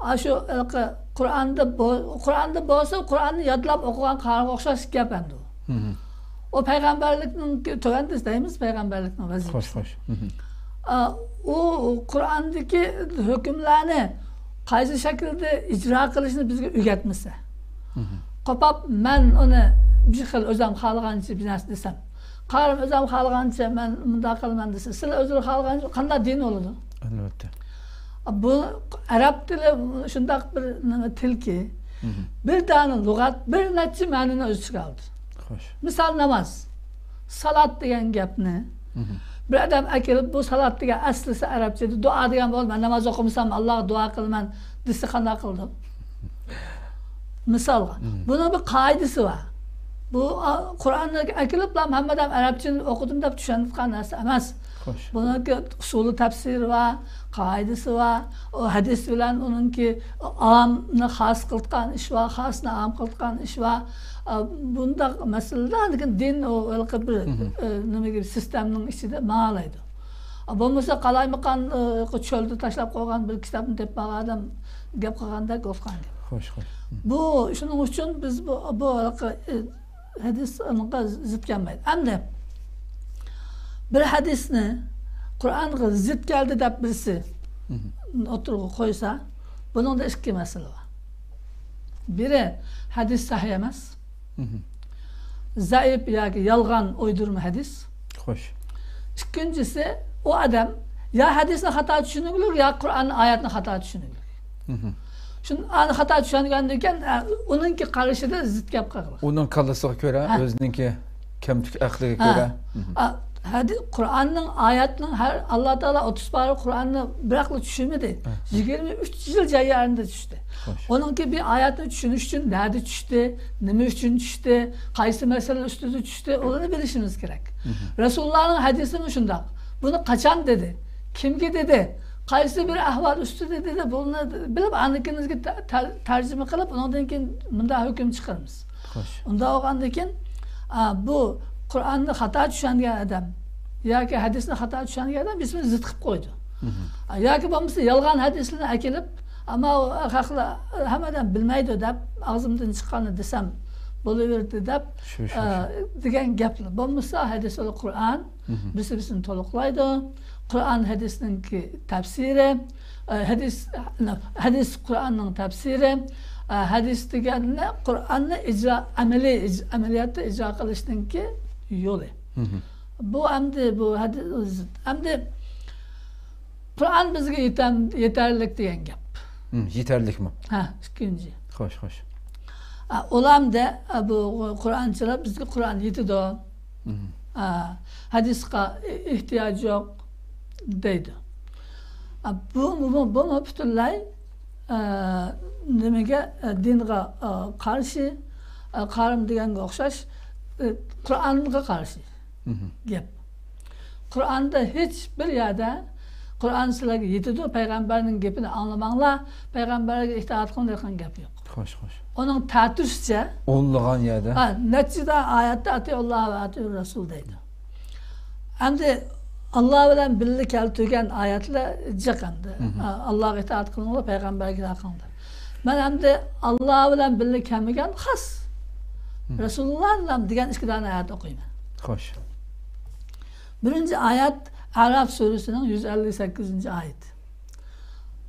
ئاشۇ ھېلىقى قۇرئاندا بو-، قۇرئاندا بولسا، قۇرئاننى يادلاپ ئوقۇغان قارىغا ئوخشاش گەپ ئەمدى ئۇ. ئۇ پەيغەمبەرلىكنىڭ تۆۋەندىسى دەيمىز، پەيغەمبەرلىكنىڭ ۋەزىپىسى. خوش، خوش. ئا، ئۇ قۇرئاندىكى ھۆكۈملەرنى قايسى شەكىلدە ئىجرا قىلىشنى بىزگە ئۆگەتمىسە. قوپاپ مەن ئۇنى بىر خىل ئۆزۈم خالىغانچە بىر نەرسە دېسەم، قارىم ئۆزۈم خالىغانچە مەن مۇنداق قىلىمەن دېسە، سىلەر ئۆزلىرى خالىغانچە قانداق دىن بولىدۇ؟ ئەلۋەتتە. بۇ ئەرەب تىلى شۇنداق بىر نېمە تىلكى، بىر دانە لۇغەت بىر نەچچە مەنىنى ئۆز ئىچىگە ئالىدۇ. خوش. مىسال، ناماز. سالات دېگەن گەپنى بىر ئادەم ئەكېلىپ، بۇ سالات دېگەن ئەسلىسى ئەرەبچىدە دۇئا دېگەن بولىدۇ. مەن ناماز ئوقۇمىسام، ئاللاغا دۇئا قىلىمەن دېسە، قانداق قىلىدۇ؟ مىسالغا، بۇنىڭ بىر قائىدىسى بار. بۇ، ئا، قۇرئاننى ئەكېلىپلا، مەن ھەممە ئادەم ئەرەبچىنى ئوقۇدۇم دەپ چۈشەندۈرگەن نەرسە ئەمەس. خوش. بۇنىڭكى ئۇسۇلى تەپسىرى بار، قائىدىسى بار. ئۇ ھەدىس بىلەن ئۇنىڭكى ئامنى خاس قىلىدىغان ئىش بار، خاسنى ئام قىلىدىغان ئىش بار. ئا، بۇنداق مەسىلىلەر، لېكىن دىن ئۇ ھېلىقى بىر، ئە، نېمىگە، سىستېمىنىڭ ئىچىدە ماڭالايدۇ. ئا، بولمىسا قالايمىقان، ئە، چۆلدە تاشلاپ قويغان بىر كىتابنى دەپ بارغان ئادەم گەپ قىلغاندەك بولغان گەپ. خوش، خوش. بۇ، شۇنىڭ ئۈچۈن بىز بۇ، بۇ ھېلىقى، ئە، ھەدىس ئۇنىڭغا زىت كەلمەيدۇ. ئەمدى بىر ھەدىسنى قۇرئانغا زىت كەلدى دەپ بىرسى ئوتتۇرىغا قويسا، بۇنىڭدا ئىككى مەسىلە بار. بىرى، ھەدىس سەھىھ ئەمەس. زەئىپ ياكى يالغان، ئويدۇرما ھەدىس. خوش. ئىككىنچىسى، ئۇ ئادەم يا ھەدىسنى خاتا چۈشىنىۋېلىدۇ، يا قۇرئان ئايەتنى خاتا چۈشىنىۋېلىدۇ. شۇنى خاتا چۈشەنگەندىكىن، ئە، ئۇنىڭكى قارىشىدا زىت گەپ قىلغان. ئۇنىڭ كاللىسىغا كۆرە، ھە. ئۆزىنىڭكى كەمتۈك ئەقلىگە ھە. كۆرە. ئا، ھەدىس، قۇرئاننىڭ، ئايەتنىڭ ھەر، ئاللا تائالا ئوتتۇز پارە قۇرئاننى بىراقلا چۈشۈرمىدى. ھە. يىگىرمە ئۈچ يىل جەريانىدا چۈشتى. خوش. ئۇنىڭكى بىر ئايەتنى چۈشىنىش ئۈچۈن نەدە چۈشتى، نېمە ئۈچۈن چۈشتى، قايسى مەسىلە ئۈستىدە چۈشتى، ئۇلارنى بىلىشىمىز كېرەك. رەسۇلۇللانىڭ ھەدىسىمۇ شۇنداق. بۇنى قاچان دېدى؟ كىمگە دېدى؟ قايسى بىر ئەھۋال ئۈستىدە دېدى؟ بۇنى بىلىپ، ئاندىن كېيىن بىزگە تە-، تە-، تەرجىمە قىلىپ، ئۇنىڭدىن كېيىن مۇنداق ھۆكۈم چىقىرىمىز. خوش. ئۇنداق بولغاندىن كېيىن، ئا، بۇ قۇرئاننى خاتا چۈشەنگەن ئادەم ياكى ھەدىسنى خاتا چۈشەنگەن ئادەم بىسمىنى زىت قىلىپ قويدى. ئا، ياكى بولمىسا يالغان ھەدىسلەرنى ئەكېلىپ، ئەمما ئۇ خەقلەر ھەممە ئادەم بىلمەيدۇ دەپ ئاغزىمدىن چىققاننى دېسەم، بولۇۋېرىدۇ دەپ، شۇ، شۇ، ئە، شۇ. دېگەن گەپلەر. بولمىسا ھەدىسۇل قۇرئان بىرسى بىرسىنى تولۇقلايدۇ. قۇرئان ھەدىسنىڭكى تەپسىرى، ئە، ھەدىس، ھەدىس قۇرئاننىڭ تەپسىرى، ئە، ھەدىس دېگەننى قۇرئاننى ئىجرا، ئەمەلىي ئىج-، ئەمەلىيەتتە ئىجرا قىلىشنىڭكى يولى. بۇ ئەمدى، بۇ ھەدىس، ئەمدى قۇرئان بىزگە يېتەم-، يېتەرلىك دېگەن گەپ. يېتەرلىكمۇ؟ ھە، ئىككىنچى. خوش، خوش. ئا، ئۇلامدە، ئا، بۇ قۇرئانچىلار بىزگە قۇرئان يېتىدۇ. ئا، ھەدىسقا ئېھتىياج يوق دەيدۇ. ئا، بۇ، بۇ، بۇ، بۇمۇ پۈتۈنلەي، ئا، نېمىگە، ئا، دىنغا، ئا، قارشى، ئا، قارىمۇ دېگەنگە ئوخشاش، ئا، قۇرئانغا قارشى گەپ. قۇرئاندا ھېچ بىر يەردە «قۇرئان سىلەرگە يېتىدۇ، پەيغەمبەرنىڭ گېپىنى ئاڭلىماڭلار، پەيغەمبەرگە ئىتائەت قىلىڭلار» دېگەن گەپ يوق. خوش، خوش. ئۇنىڭ تەتۈرىسىچە، ئونلىغان يەردە. ھە، نەچچىدە ئايەتتە «ئەتىئۇللاھ ۋە ئەتىئۇر رەسۇل» دەيدۇ. ئەمدى ئاللا بىلەن بىللە كەلتۈرگەن ئايەتلەر جىق ئەمدى. ئا، ئاللاغا ئىتائەت قىلىڭلار، پەيغەمبەرگە ئىتائەت قىلىڭلار. مەن ئەمدى ئاللا بىلەن بىللە كەلمىگەن خاس رەسۇلۇللا بىلەن دېگەن ئىككى دانە ئايەت ئوقۇيمەن. خوش. بىرىنچى ئايەت ئەراف سۈرىسىنىڭ يۈز ئەللىك سەككىزىنچى ئايىتى.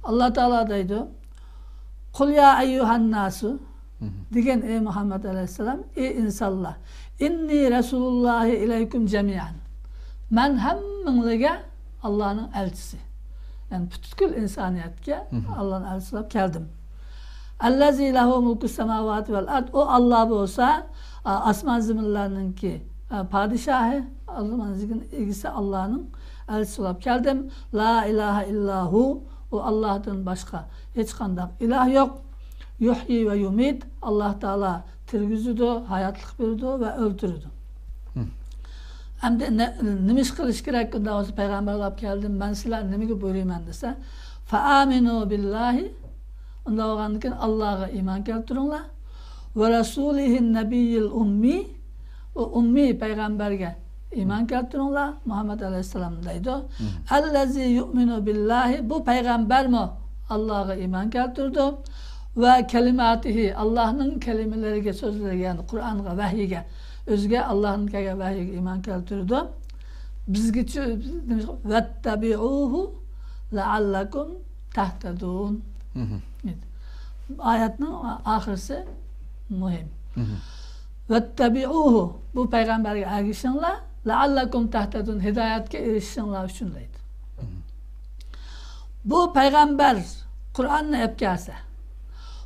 ئاللا تائالا دەيدۇ، «قۇل يا ئەييۇھەنناسۇ» دېگىن، ئەي مۇھەممەد ئەلەيھىسسالام، ئەي ئىنسانلار، «ئىننى رەسۇلۇللاھى ئىلەيكۇم جەمىئەن». مەن ھەممىڭلارغا ئاللانىڭ ئەلچىسى. يەنى پۈتكۈل ئىنسانىيەتكە ئاللانىڭ ئەلچىسى بولۇپ كەلدىم. «ئەللەزى لەھۇ مۇلكۇس سەماۋاتى ۋەل ئەرد». ئۇ ئاللا بولسا، ئا، ئاسمان زېمىنلارنىڭكى، ئا، پادىشاھى، ئاسمان زېمىن ئىگىسى ئاللانىڭ ئەلچىسى بولۇپ كەلدىم. «لا ئىلاھە ئىللا ھۇ». ئۇ ئاللاھتىن باشقا ھېچقانداق ئىلاھ يوق. «يۇھيى ۋە يۇمىت». ئاللا تائالا تىرگۈزىدۇ، ھاياتلىق بېرىدۇ ۋە ئۆلتۈرىدۇ. ئەمدى نە-، نېمە ئىش قىلىش كېرەك؟ ئۇنداق بولسا پەيغەمبەر بولۇپ كەلدىم، مەن سىلەرنى نېمىگە بۇيرۇيمەن دېسە، «فەئامىنۇ بىللاھى». ئۇنداق بولغاندىن كېيىن ئاللاغا ئىمان كەلتۈرۈڭلار. «ۋە رەسۇلىھىن نەبىييىل ئۇممىي». ئۇ ئۇممىي پەيغەمبەرگە ئىمان كەلتۈرۈڭلار، مۇھەممەد ئەلەيھىسسالام دەيدۇ. «ئەللەزى يۇئمىنۇ بىللاھى»، بۇ پەيغەمبەرمۇ ئاللاغا ئىمان كەلتۈرىدۇ. «ۋە كەلىماتىھى»، ئاللانىڭ كەلىمىلىرىگە، سۆزلىرىگە، يەنى قۇرئانغا، ۋەھىيگە، ئۆزىگە ئاللانىڭ كەلگەن ۋەھىيگە ئىمان كەلتۈرىدۇ. بىزگىچە، «ۋەتتەبىئۇھۇ لەئەللەكۇم تەھتەدۇن». ئايەتنىڭ ئاخىرسى مۇھىم. «ۋەتتەبىئۇھۇ»، بۇ پەيغەمبەرگە ئەگىشىڭلار، «لەئەللەكۇم تەھتەدۇن»، ھىدايەتكە ئېرىشىشىڭلار ئۈچۈن دەيدۇ. بۇ پەيغەمبەر قۇرئاننى ئەپ كەلسە،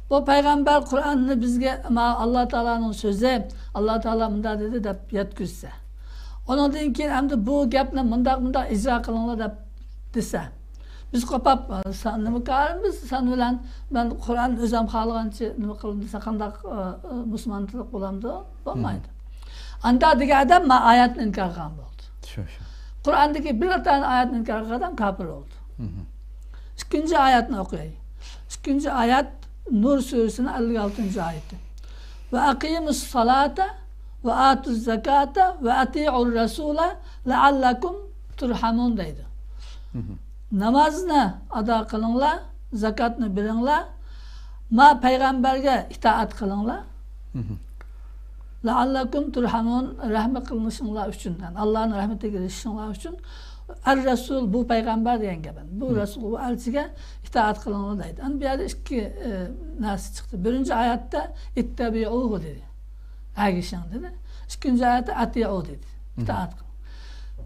بۇ پەيغەمبەر قۇرئاننى بىزگە، ما، ئاللا تائالانىڭ سۆزى، ئاللا تائالا مۇنداق دېدى دەپ يەتكۈزسە، ئۇنىڭدىن كېيىن ئەمدى بۇ گەپنى مۇنداق، مۇنداق ئىجرا قىلىڭلار دەپ دېسە، بىز قوپاپ، سەن نېمە كارىمىز سەن بىلەن؟ مەن قۇرئان ئۆزۈم خالىغانچە نېمە قىلدىم دېسە، قانداق، ئە، ئە، مۇسۇلمانچىلىق بولامدۇ؟ بولمايدۇ. ئاندا دېگەن ئادەم ما ئايەتنى ئىنكار قىلغان بولدى. شۇ، شۇ. قۇرئاندىكى بىر دانە ئايەتنى ئىنكار قىلغان ئادەم كاپىر بولدى. ئىككىنچى ئايەتنى ئوقۇياي. ئىككىنچى ئايەت نۇر سۈرىسىنىڭ ئەللىك ئالتىنچى ئايىتى. «ۋە ئەقىمۇس سالاتا ۋە ئاتۇز زاكاتا ۋە ئەتىئۇر رەسۇلا لەئەللەكۇم تۇرھەمۇن» دەيدۇ. نامازنى ئادا قىلىڭلار، زاكاتنى بېرىڭلار، ما پەيغەمبەرگە ئىتائەت قىلىڭلار. لەئەللەكۇم تۇرھەمۇن، رەھمەت قىلىنىشىڭلار ئۈچۈن، يەنى ئاللانىڭ رەھمىتىگە ئېرىشىشىڭلار ئۈچۈن. ئەر رەسۇل، بۇ پەيغەمبەر دېگەن گەپ. بۇ رەسۇل، بۇ ئەلچىگە ئىتائەت قىلىڭلار دەيدۇ. ئەمدى بۇ يەردە ئىككى، ئە، نەرسە چىقتى. بىرىنچى ئايەتتە «ئىتتەبىئۇھۇ» دېدى. ئەگىشىڭ دېدى. ئىككىنچى ئايەتتە «ئەتىئۇ» دېدى. ئىتائەت قىلىڭ.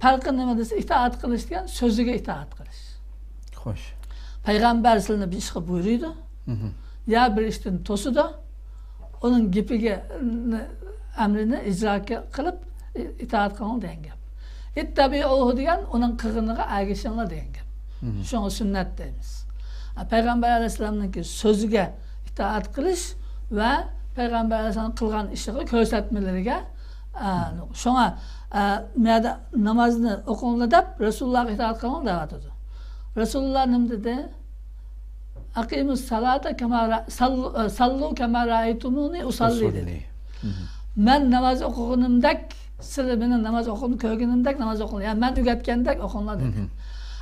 پەرقى نېمە دېسە، ئىتائەت قىلىش دېگەن سۆزىگە ئىتائەت قىلىش. خوش. پەيغەمبەر سىلىنى بىر ئىشقا بۇيرۇيدۇ، يا بىر ئىشتىن توسىدۇ، ئۇنىڭ گېپىگە، ئەمرىنى ئىجرا قىلىپ، ئىتائەت قىلىڭ دېگەن گەپ. «ئىتتەبىئۇھۇ» دېگەن ئۇنىڭ قىلغىنىغا ئەگىشىڭلار دېگەن گەپ. شۇڭا سۈننەت دەيمىز. پەيغەمبەر ئەلەيھىسسالامنىڭكى سۆزىگە ئىتائەت قىلىش ۋە پەيغەمبەر ئەلەيھىسسالام قىلغان ئىشىغا، كۆرسەتمىلىرىگە، ئە، شۇڭا، ئە، مۇ يەردە نامازنى ئوقۇڭلار دەپ، رەسۇلۇللاھقا ئىتائەت قىلىڭ دەۋاتىدۇ. رەسۇلۇللاھ نېمە دېدى؟ «ئەقىمۇس سالاتا كەما را-، ساللۇ، ئە، ساللۇ كەما رائەيتۇمۇنى ئۇساللى» دېدى. مەن ناماز ئوقۇغىنىمدەك، سىلەر مېنىڭ ناماز ئوقۇغىنىمنى كۆرگىنىمدەك ناماز ئوقۇڭلار. يەنى مەن ئۆگەتكەندەك ئوقۇڭلار دېدى.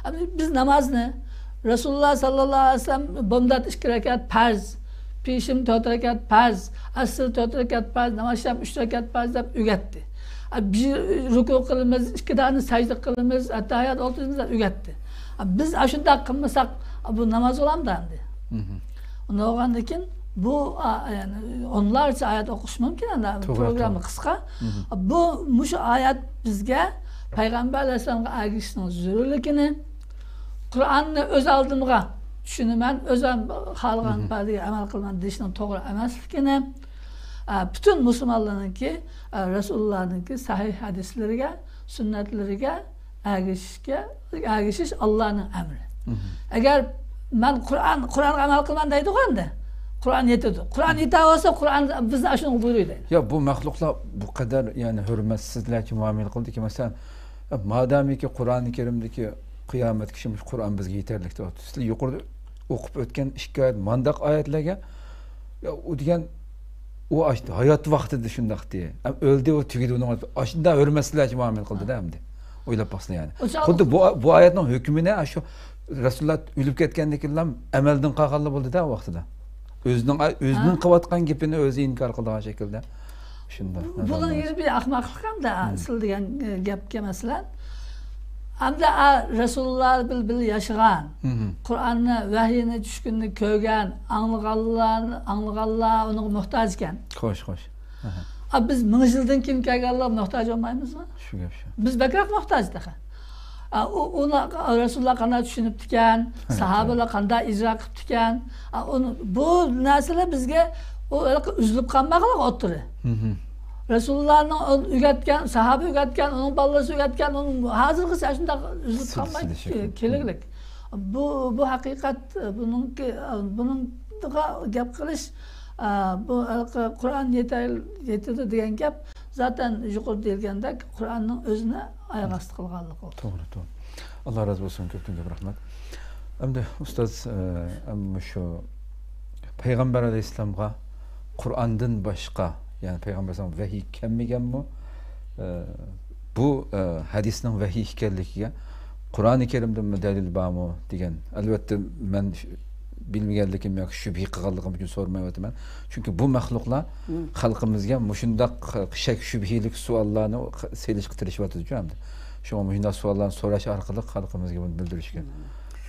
ئەمدى بىز نامازنى رەسۇلۇللاھ ساللاللاھۇ ئەلەيھى ۋەسەللەم بامدات ئىككى رەكەت پەرز، پېشىم تۆت رەكەت پەرز، ئەسىر تۆت رەكەت پەرز، ناماز ئاخشام ئۈچ رەكەت پەرز دەپ ئۆگەتتى. بىر رۇكۇ قىلىمىز، ئىككى دانە سەجدە قىلىمىز، ئەتتەھىيات ئولتۇرىمىز دەپ ئۆگەتتى. بىز ئاشۇنداق قىلمىساق، بۇ ناماز بولامدۇ ئەمدى؟ ئۇنداق بولغاندىن كېيىن بۇ، ئا، يەنى ئونلارچە ئايەت ئوقۇش مۇمكىن، ئەمدى توغرا، پروگرامما توغرا. قىسقا. بۇ، مۇشۇ ئايەت بىزگە پەيغەمبەر ئەلەيھىسسالامغا ئەگىشىشنىڭ زۆرۈرلۈكىنى، قۇرئاننى ئۆز ئالدىمغا چۈشىنىمەن، ئۆزۈم خالىغان پەردىگە ئەمەل قىلىمەن دېيىشنىڭ توغرا ئەمەسلىكىنى، ئە، پۈتۈن مۇسۇلمانلارنىڭكى، ئە، رەسۇلۇللانىڭكى سەھىھ ھەدىسلىرىگە، سۈننەتلىرىگە ئەگىشىشكە، ئەگىشىش ئاللانىڭ ئەمرى. ئەگەر مەن قۇرئان، قۇرئانغا ئەمەل قىلىمەن دەيدىغۇ ئەمدى. قۇرئان يېتىدۇ. قۇرئان يېتەۋالسا، قۇرئان بىزنى ئاشۇنىڭغا بۇيرۇيدۇ. يا، بۇ مەخلۇقلار بۇ قەدەر، يەنى، ھۆرمەتسىزلەرچە مۇئامىلە قىلدىكى، مەسىلەن، مادامىكى قۇرئانى كەرىمدىكى قىيامەتكىچە مۇشۇ قۇرئان بىزگە يېتەرلىك دەپ، سىلەر يۇقىرىدا ئوقۇپ ئۆتكەن ئىككى ئايەت، مانداق ئايەتلەرگە، يا، ئۇ دېگەن، ئۇ ئاشتى، ھايات ۋاقتىدا شۇنداقتى. ئەم، ئۆلدى، ئۇ تۈگىدى، ئۇنىڭ ئاشۇنداق ھۆرمەتسىزلەرچە مۇئامىلە قىلدىدا ئەمدى. ئويلاپ باقسىلەر يەنى. خۇددى بۇ، بۇ ئايەتنىڭ ھۆكمىنى شۇ رەسۇلۇللا ئۆلۈپ كەتكەندىن كېيىنلا ئەمەلدىن قالغانلا بولدىدا ئۇ ۋاقتىدا. ئۆزىنىڭ، ئۆزىنىڭ قىلىۋاتقان گېپىنى ئۆزى ئىنكار قىلىدىغان شەكىلدە. شۇنداق. بۇنىڭ يەنە بىر ئەخمەقلىق ھەمدە سىل دېگەن، ئە، گەپكە، مەسىلەن، ئەمدى، ئا، رەسۇلۇللا بىلەن بىللە ياشىغان، قۇرئاننى، ۋەھىينى، چۈشكۈننى كۆرگەن، ئاڭلىغانلار، ئاڭلىغانلار ئۇنىڭغا موھتاج ئىكەن. خوش، خوش. ئا، بىز مىڭ يىلدىن كېيىن كەلگەنلەر موھتاج بولمايمىزمۇ؟ شۇ گەپ شۇ. بىز بەكرەك موھتاج تېخى. ئا، ئۇ، ئۇلار، رەسۇلۇللا قانداق چۈشىنىپتىكەن، ساھابىلەر قانداق ئىجرا قىپتىكەن. ئا، ئۇنى، بۇ نەرسىلەر بىزگە ئۇ ھېلىقى ئۈزۈلۈپ قالماقلىق ئوتتۇرا. رەسۇلۇللانىڭ ئۆگەتكەن، ساھابە ئۆگەتكەن، ئۇنىڭ بالىلىرى ئۆگەتكەن، ئۇنىڭ ھازىرغىچە شۇنداق ئۈزۈلۈپ قالماي كېلىگلىك. بۇ، بۇ ھەقىقەت، بۇنىڭكى، بۇنىڭغا گەپ قىلىش، ئا، بۇ ھېلىقى قۇرئان يېتەر-، يېتىدۇ دېگەن گەپ، زاتەن يۇقىرىدا دېيىلگەندەك، قۇرئاننىڭ ئۆزىنى ئاياغ ئاستى قىلغانلىقى. توغرا، توغرا. ئاللا رازى بولسۇن، كۆپتىن كۆپ رەھمەت. ئەمدى ئۇستاز، ئە، ئەم، مۇشۇ پەيغەمبەر ئەلەيھىسسالامغا قۇرئاندىن باشقا، يەنى پەيغەمبەر ئەلەيھىسسالامغا ۋەھىي كەلمىگەنمۇ؟ ئە، بۇ، ئە، ھەدىسنىڭ ۋەھىي ئىكەنلىكىگە قۇرئانى كەرىمدىنمۇ دەلىل بارمۇ دېگەن. ئەلۋەتتە، مەن بىلمىگەنلىكىم ياكى شۈبھە قىلغانلىقىم ئۈچۈن سورىمايۋاتىمەن. چۈنكى بۇ مەخلۇقلار خەلقىمىزگە مۇشۇنداق شەك شۈبھىلىك سوئاللارنى سېلىشقا تىرىشىۋاتىدۇ ئەمدى. شۇڭا مۇشۇنداق سوئاللارنى سوراش ئارقىلىق خەلقىمىزگە بۇنى بىلدۈرۈشكە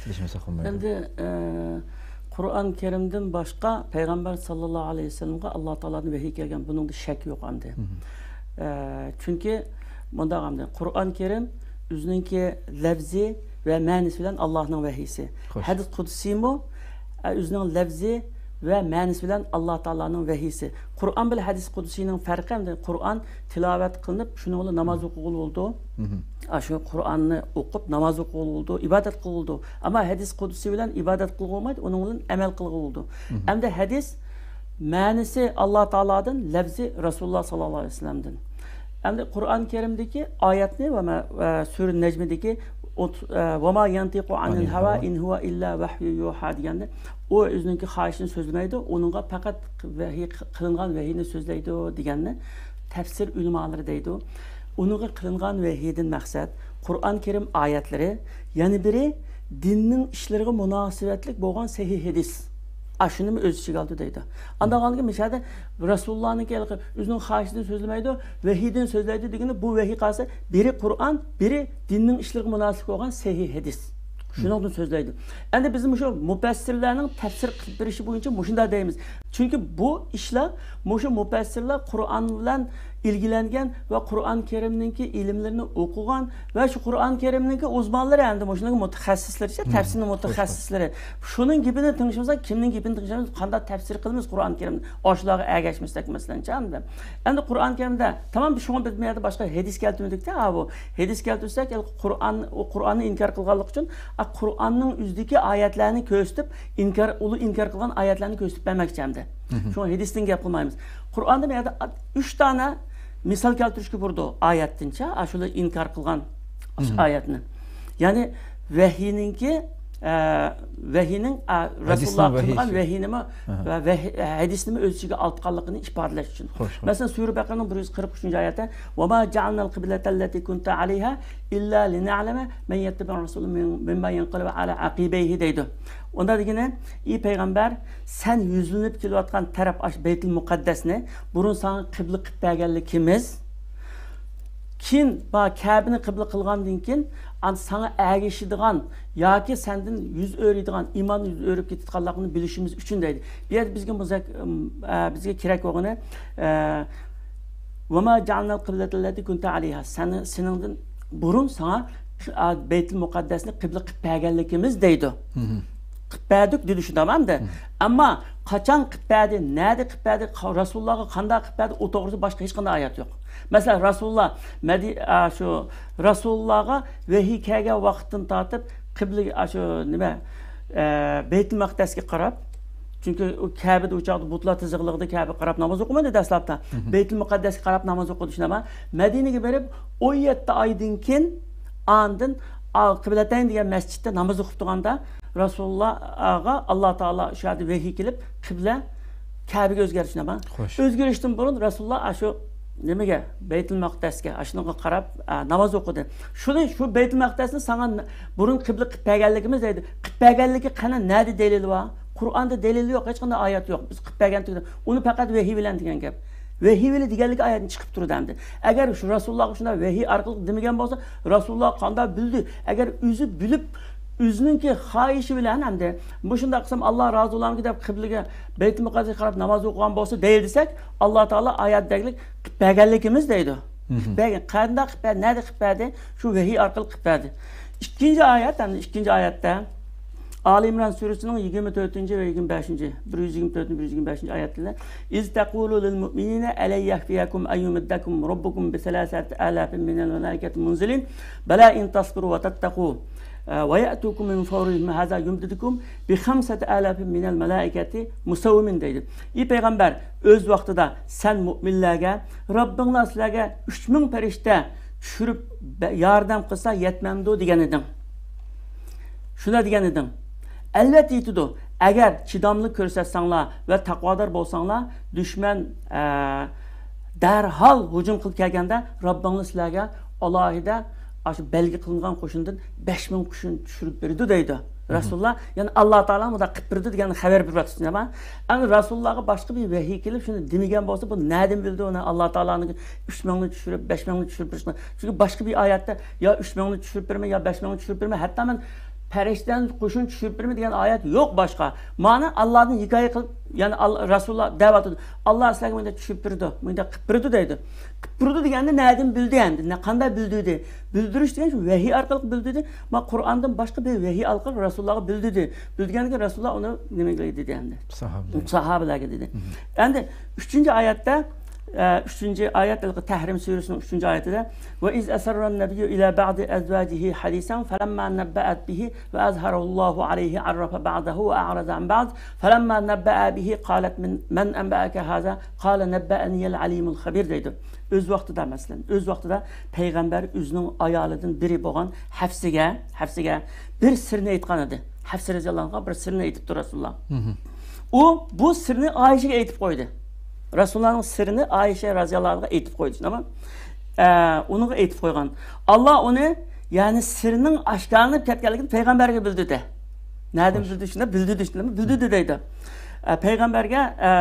تىرىشمىساق بولمايدۇ. ئەمدى، ئە، قۇرئان كەرىمدىن باشقا پەيغەمبەر ساللاللاھۇ ئەلەيھى ۋەسەللەمگە ئاللا تائالادىن ۋەھىي كەلگەن، بۇنىڭدا شەك يوق ئەمدى. ئە، چۈنكى مۇنداق ئەمدى، قۇرئان كەرىم ئۆزىنىڭكى لەۋزى ۋە مەنىسى بىلەن ئاللانىڭ ۋەھىيسى. خوش. ھەدىس قۇدسىيمۇ، ئە، ئۆزىنىڭ لەۋزى ۋە مەنىسى بىلەن ئاللا تائالانىڭ ۋەھىيسى. قۇرئان بىلەن ھەدىس قۇدسىينىڭ پەرقى ئەمدى، قۇرئان تىلاۋەت قىلىنىپ، شۇنىڭ بىلەن ناماز ئوقۇغىلى بولىدۇ. ئاشۇ قۇرئاننى ئوقۇپ ناماز ئوقۇغىلى بولىدۇ، ئىبادەت قىلغىلى بولىدۇ. ئەمما ھەدىس قۇدسىي بىلەن ئىبادەت قىلغىلى بولمايدۇ، ئۇنىڭ بىلەن ئەمەل قىلغىلى بولىدۇ. ئەمدى ھەدىس مەنىسى ئاللا تائالادىن، لەۋزى رەسۇلۇللا ساللاللاھۇ ئەلەيھى ۋەسەللەمدىن. ئەمدى قۇرئان كەرىمدىكى ئايەتنى ۋە مە-، ۋە سۈرە نەجمدىكى ئوت-، ئە، «ۋەما يەنتىقۇ ئانىل ھەۋا ئىن ھۇۋە ئىللا ۋەھيۇ يۇھا» دېگەندە، ئۇ ئۆزىنىڭكى خاھىشىدىن سۆزلىمەيدۇ، ئۇنىڭغا پەقەت ۋەھىي قىلىنغان ۋەھىينى سۆزلەيدۇ دېگەننى تەپسىر ئۆلىمالىرى دەيدۇ. ئۇنىڭغا قىلىنغان ۋەھىيدىن مەقسەت قۇرئان كەرىم ئايەتلىرى، يەنە بىرى دىننىڭ ئىشلىرىغا مۇناسىۋەتلىك بولغان سەھىھ ھەدىس. ئاشۇنىمۇ ئۆز ئىچىگە ئالىدۇ دەيدۇ. ئانداق بولغاندىكىن مۇشۇ يەردە رەسۇلۇللانىڭكى ھېلىقى ئۆزىنىڭ خاھىشىدىن سۆزلىمەيدۇ، ۋەھىيدىن سۆزلەيدۇ دېگىنى، بۇ ۋەھىي قالسا، بىرى قۇرئان، بىرى دىننىڭ ئىشلىرىغا مۇناسىپ بولغان سەھىھ ھەدىس. شۇنىڭدىن سۆزلەيدۇ. ئەمدى بىز مۇشۇ مۇپەسسىرلەرنىڭ تەپسىر قىلىپ بېرىشى بويىچە مۇشۇنداق دەيمىز. چۈنكى بۇ ئىشلار مۇشۇ مۇپەسسىرلەر قۇرئان بىلەن ئىلگىلەنگەن ۋە قۇرئان كەرىمنىڭكى ئىلىملىرىنى ئوقۇغان ۋە شۇ قۇرئان كەرىمنىڭكى ئۇزمانلىرى، ئەمدى مۇشۇنىڭ مۇتەخەسسىسلىرىچە، تەپسىرنىڭ مۇتەخەسسىسلىرى. شۇنىڭ گېپىنى تىڭشىمىساق، كىمنىڭ گېپىنى تىڭشايمىز؟ قانداق تەپسىر قىلىمىز قۇرئان كەرىمنى؟ ئاشۇلارغا ئەگەشمىسەك، مەسىلەن، چاندى. ئەمدى قۇرئان كەرىمدە، تامام، شۇڭا بىز بۇ يەردە باشقا ھەدىس كەلتۈرمىدۇقتە، ھا، بۇ ھەدىس كەلتۈرسەك، قۇرئان، ئۇ قۇرئاننى ئىنكار قىلغانلىقى ئۈچۈن، ئا، قۇرئاننىڭ ئۆزىدىكى ئايەتلەرنى كۆرسىتىپ، ئىنكار، ئۇلار ئىنكار قىلغان ئايەتلەرنى كۆرسىتىپ بەرمەكچى ئەمدى. شۇڭا ھەدىستىن گەپ قىلمايمىز. قۇرئاندا بۇ يەردە ئۈچ دانە مىسال كەلتۈرۈشكە بۇرىدۇ ئايەتتىنچە، ئاشۇلار ئىنكار قىلغان ئايەتنى. يەنى ۋەھىينىڭكى ئە، ۋەھىينىڭ، ئە، رەسۇلۇللاغا قىلغان ۋەھىينىمۇ ۋە ھەدىسنىمۇ ئۆز ئىچىگە ئالىدىغانلىقىنى ئىپادىلەش ئۈچۈن. مەسىلەن، سۈرە بەقەرەنىڭ بىر يۈز قىرىق ئۈچىنچى ئايەتتە، «وما جعلنا القبلة التي كنت عليها إلا لنعلم من يتبع الرسول ممن ينقلب على عقبيه» دەيدۇ. ئۇندا دېگىنى، ئى پەيغەمبەر، سەن يۈزلىنىپ كېلىۋاتقان تەرەپ ئاشۇ بەيتۇل مۇقەددەسنى بۇرۇن ساڭا قىبلە قىلىپ بەرگەنلىكىمىز، كېيىن، با، كەبىنى قىبلە قىلغاندىن كېيىن، ئان-، ساڭا ئەگىشىدىغان ياكى سەندىن يۈز ئۆرۈيدىغان، ئىمان يۈز ئۆرۈپ كېتىدىغانلىقىنى بىلىشىمىز ئۈچۈن دەيدۇ. بۇ يەردە بىزگە مۇزەك-، ئە، بىزگە كېرەك بولغىنى، ئە، «وما جعلنا القبلة التي كنت عليها». سەن، سېنىڭدىن بۇرۇن ساڭا، ئا، بەيتۇل مۇقەددەسنى قىبلە قىلىپ بەرگەنلىكىمىز دەيدۇ. قىلىپ بەردۇق دېدى، شۇنداقمۇ ئەمدى؟ ئەمما قاچان قىلىپ بەردى، نەدە قىلىپ بەردى، قا-، رەسۇلۇللاغا قانداق قىلىپ بەردى، ئۇ توغرىسىدا باشقا ھېچقانداق ئايەت يوق. مەسىلەن، رەسۇلۇللا مەدى-، ئا، شۇ رەسۇلۇللاغا ۋەھىي كەلگەن ۋاقىتتىن تارتىپ قىبلىگە، ئا، شۇ نېمە، ئە، بەيتۇل مەقدەسكە قاراپ، چۈنكى ئۇ كەبىدە ئۇ چاغدا بۇتلار تىزىقلىقىدا كەبىگە قاراپ ناماز ئوقۇمىدى دەسلەپتە. بەيتۇل مۇقەددەسكە قاراپ ناماز ئوقۇدى، شۇنداقمۇ؟ مەدىنىگە بېرىپ، ئون يەتتە ئايدىن كېيىن ئاندىن، ئا، قىبلەتەين دېگەن مەسچىتتە ناماز ئوقۇپ تۇرغاندا، رەسۇلۇللاغا ئاللا تائالا شۇ يەردە ۋەھىي كېلىپ، قىبلە كەبىگە ئۆزگەردى، شۇنداقمۇ؟ ئۆزگىرىشتىن بۇرۇن رەسۇلۇللا ئاشۇ نېمىگە، بەيتۇل مەقدەسكە، ئاشۇنىڭغا قاراپ، ئا، ناماز ئوقۇدى. شۇنى، شۇ بەيتۇل مەقدەسنى ساڭا ن-، بۇرۇن قىبلە قىلىپ بەرگەنلىكىمىز دەيدۇ. قىلىپ بەرگەنلىكى قېنى، نەدە دەلىل بار؟ قۇرئاندا دەلىل يوق، ھېچقانداق ئايەت يوق. بىز قىلىپ بەرگەن تۈگىدى. ئۇنى پەقەت ۋەھىي بىلەن دېگەن گەپ. ۋەھىي بىلەن دېگەنلىكى ئايەتنى چىقىپ تۇرىدۇ ئەمدى. ئەگەر شۇ رەسۇلۇللاغا شۇنداق ۋەھىي ئارقىلىق دېمىگەن بولسا، رەسۇلۇللا قانداق بىلدى؟ ئەگەر ئۆزى بىلىپ، ئۆزىنىڭكى خاھىشى بىلەن ئەمدى مۇشۇنداق قىلسام، ئاللا رازى بولامدۇ دەپ قىبلىگە، بەيتۇل مۇقەددەسكە قاراپ ناماز ئوقۇغان بولسا دەيلى دېسەك، ئاللا تائالا ئايەتتەكلىك قىلىپ بەرگەنلىكىمىز دەيدۇ. قىلىپ بەرگەن. قانداق قىلىپ بەردى؟ نەدە قىلىپ بەردى؟ شۇ ۋەھىي ئارقىلىق قىلىپ بەردى. ئىككىنچى ئايەت، ئەمدى ئىككىنچى ئايەتتە، ئالى ئىمران سۈرىسىنىڭ يىگىرمە تۆتىنچى ۋە يىگىرمە بەشىنچى، بىر يۈز يىگىرمە تۆتىنچى، بىر يۈز يىگىرمە بەشىنچى ئايەتلىرى، «إذ تقول للمؤمنين ألن يكفيكم أن يمدكم ربكم بثلاثة آلاف من الملائكة منزلين، بلى إن تصبروا وتتقوا، آ، ويأتوكم من فورهم هذا يمددكم بخمسة آلاف من الملائكة مسومين» دەيدۇ. ئى پەيغەمبەر، ئۆز ۋاقتىدا سەن مۆمىنلەرگە، «رەببىڭلار سىلەرگە ئۈچ مىڭ پەرىشتە چۈشۈرۈپ بە-، ياردەم قىلسا يەتمەمدۇ؟» دېگەن ئىدىڭ. شۇنداق دېگەن ئىدىڭ. ئەلۋەتتە يېتىدۇ. ئەگەر چىداملىق كۆرسەتسەڭلار ۋە تەقۋادار بولساڭلار، دۈشمەن، ئە، دەرھال ھۇجۇم قىلىپ كەلگەندە، رەببىڭلار سىلەرگە ئالاھىدە ئاشۇ بەلگە قىلىنغان قوشۇندىن بەش مىڭ قوشۇن چۈشۈرۈپ بېرىدۇ دەيدۇ. رەسۇلۇللا، يەنى ئاللا تائالا مۇنداق قىلىپ بېرىدۇ دېگەننى خەۋەر بېرىۋاتىسىز، ئەمما ئەمدى رەسۇلۇللاغا باشقا بىر ۋەھىي كېلىپ، شۇنى دېمىگەن بولسا، بۇ نەدىن بىلدى ئۇنى؟ ئاللا تائالانىڭ ئۈچ مىڭنى چۈشۈرۈپ، بەش مىڭنى چۈشۈرۈپ بېرىشنى. چۈنكى باشقا بىر ئايەتتە، يا ئۈچ مىڭنى چۈشۈرۈپ بېرىمەن، يا بەش مىڭنى چۈشۈرۈپ بېرىمەن، ھەتتا مەن پەرىشتىدىن قوشۇن چۈشۈرۈپ بېرىمەن دېگەن ئايەت يوق باشقا. مانا ئاللادىن ھېكايە قىلىپ، يەنى ئال-، رەسۇلۇللا دەۋاتىدۇ. ئاللا سىلەرگە مۇنداق چۈشۈرۈپ بېرىدۇ، مۇنداق قىلىپ بېرىدۇ دەيدۇ. قىلىپ بېرىدۇ دېگەندە نەدىن بىلدى ئەمدى؟ نە-، قانداق بىلدۈردى؟ بىلدۈرۈش دېگەن شۇ ۋەھىي ئارقىلىق بىلدۈردى. ما قۇرئاندىن باشقا بىر ۋەھىي ئارقىلىق رەسۇلۇللاغا بىلدۈردى. بىلدۈرگەندىن كېيىن رەسۇلۇللا ئۇنى نېمىگە دېدى ئەمدى؟ ساھابىلەرگە. ساھابىلەرگە دېدى. ئەمدى ئۈچىنچى ئايەتتە، ئە، ئۈچىنچى ئايەت، تەھرىم سۈرىسىنىڭ ئۈچىنچى ئايىتىدە، «وإذ أسر النبي إلى بعض أزواجه حديثا فلما نبأت به وأظهره الله عليه عرف بعضه وأعرض عن بعض فلما نبأها به قالت من، من أنبأك هذا قال نبأني العليم الخبير» دەيدۇ. ئۆز ۋاقتىدا، مەسىلەن، ئۆز ۋاقتىدا پەيغەمبەر ئۆزىنىڭ ئايالىدىن بىرى بولغان ھەفسىگە، ھەفسىگە بىر سىرنى ئېيتقان ئىدى. ھەفسە رەزىياللاھۇ ئەنھا بىر سىرنى ئېيتىپتۇ رەسۇلۇللا. ئۇ بۇ سىرنى ئائىشىگە ئېيتىپ قويدى. رەسۇلۇللانىڭ سىرىنى ئائىشە رەزىياللاھۇ ئەنھاغا ئېيتىپ قويدى، شۇنداقمۇ؟ ئە، ئۇنىڭغا ئېيتىپ قويغان. ئاللا ئۇنى، يەنى سىرنىڭ ئاشكارىلىنىپ كەتكەنلىكىنى پەيغەمبەرگە بىلدۈردى. نەدىن بىلدى شۇنى؟ بىلدۈردى شۇنى، بىلدۈردى دەيدۇ. ئە، پەيغەمبەرگە، ئە،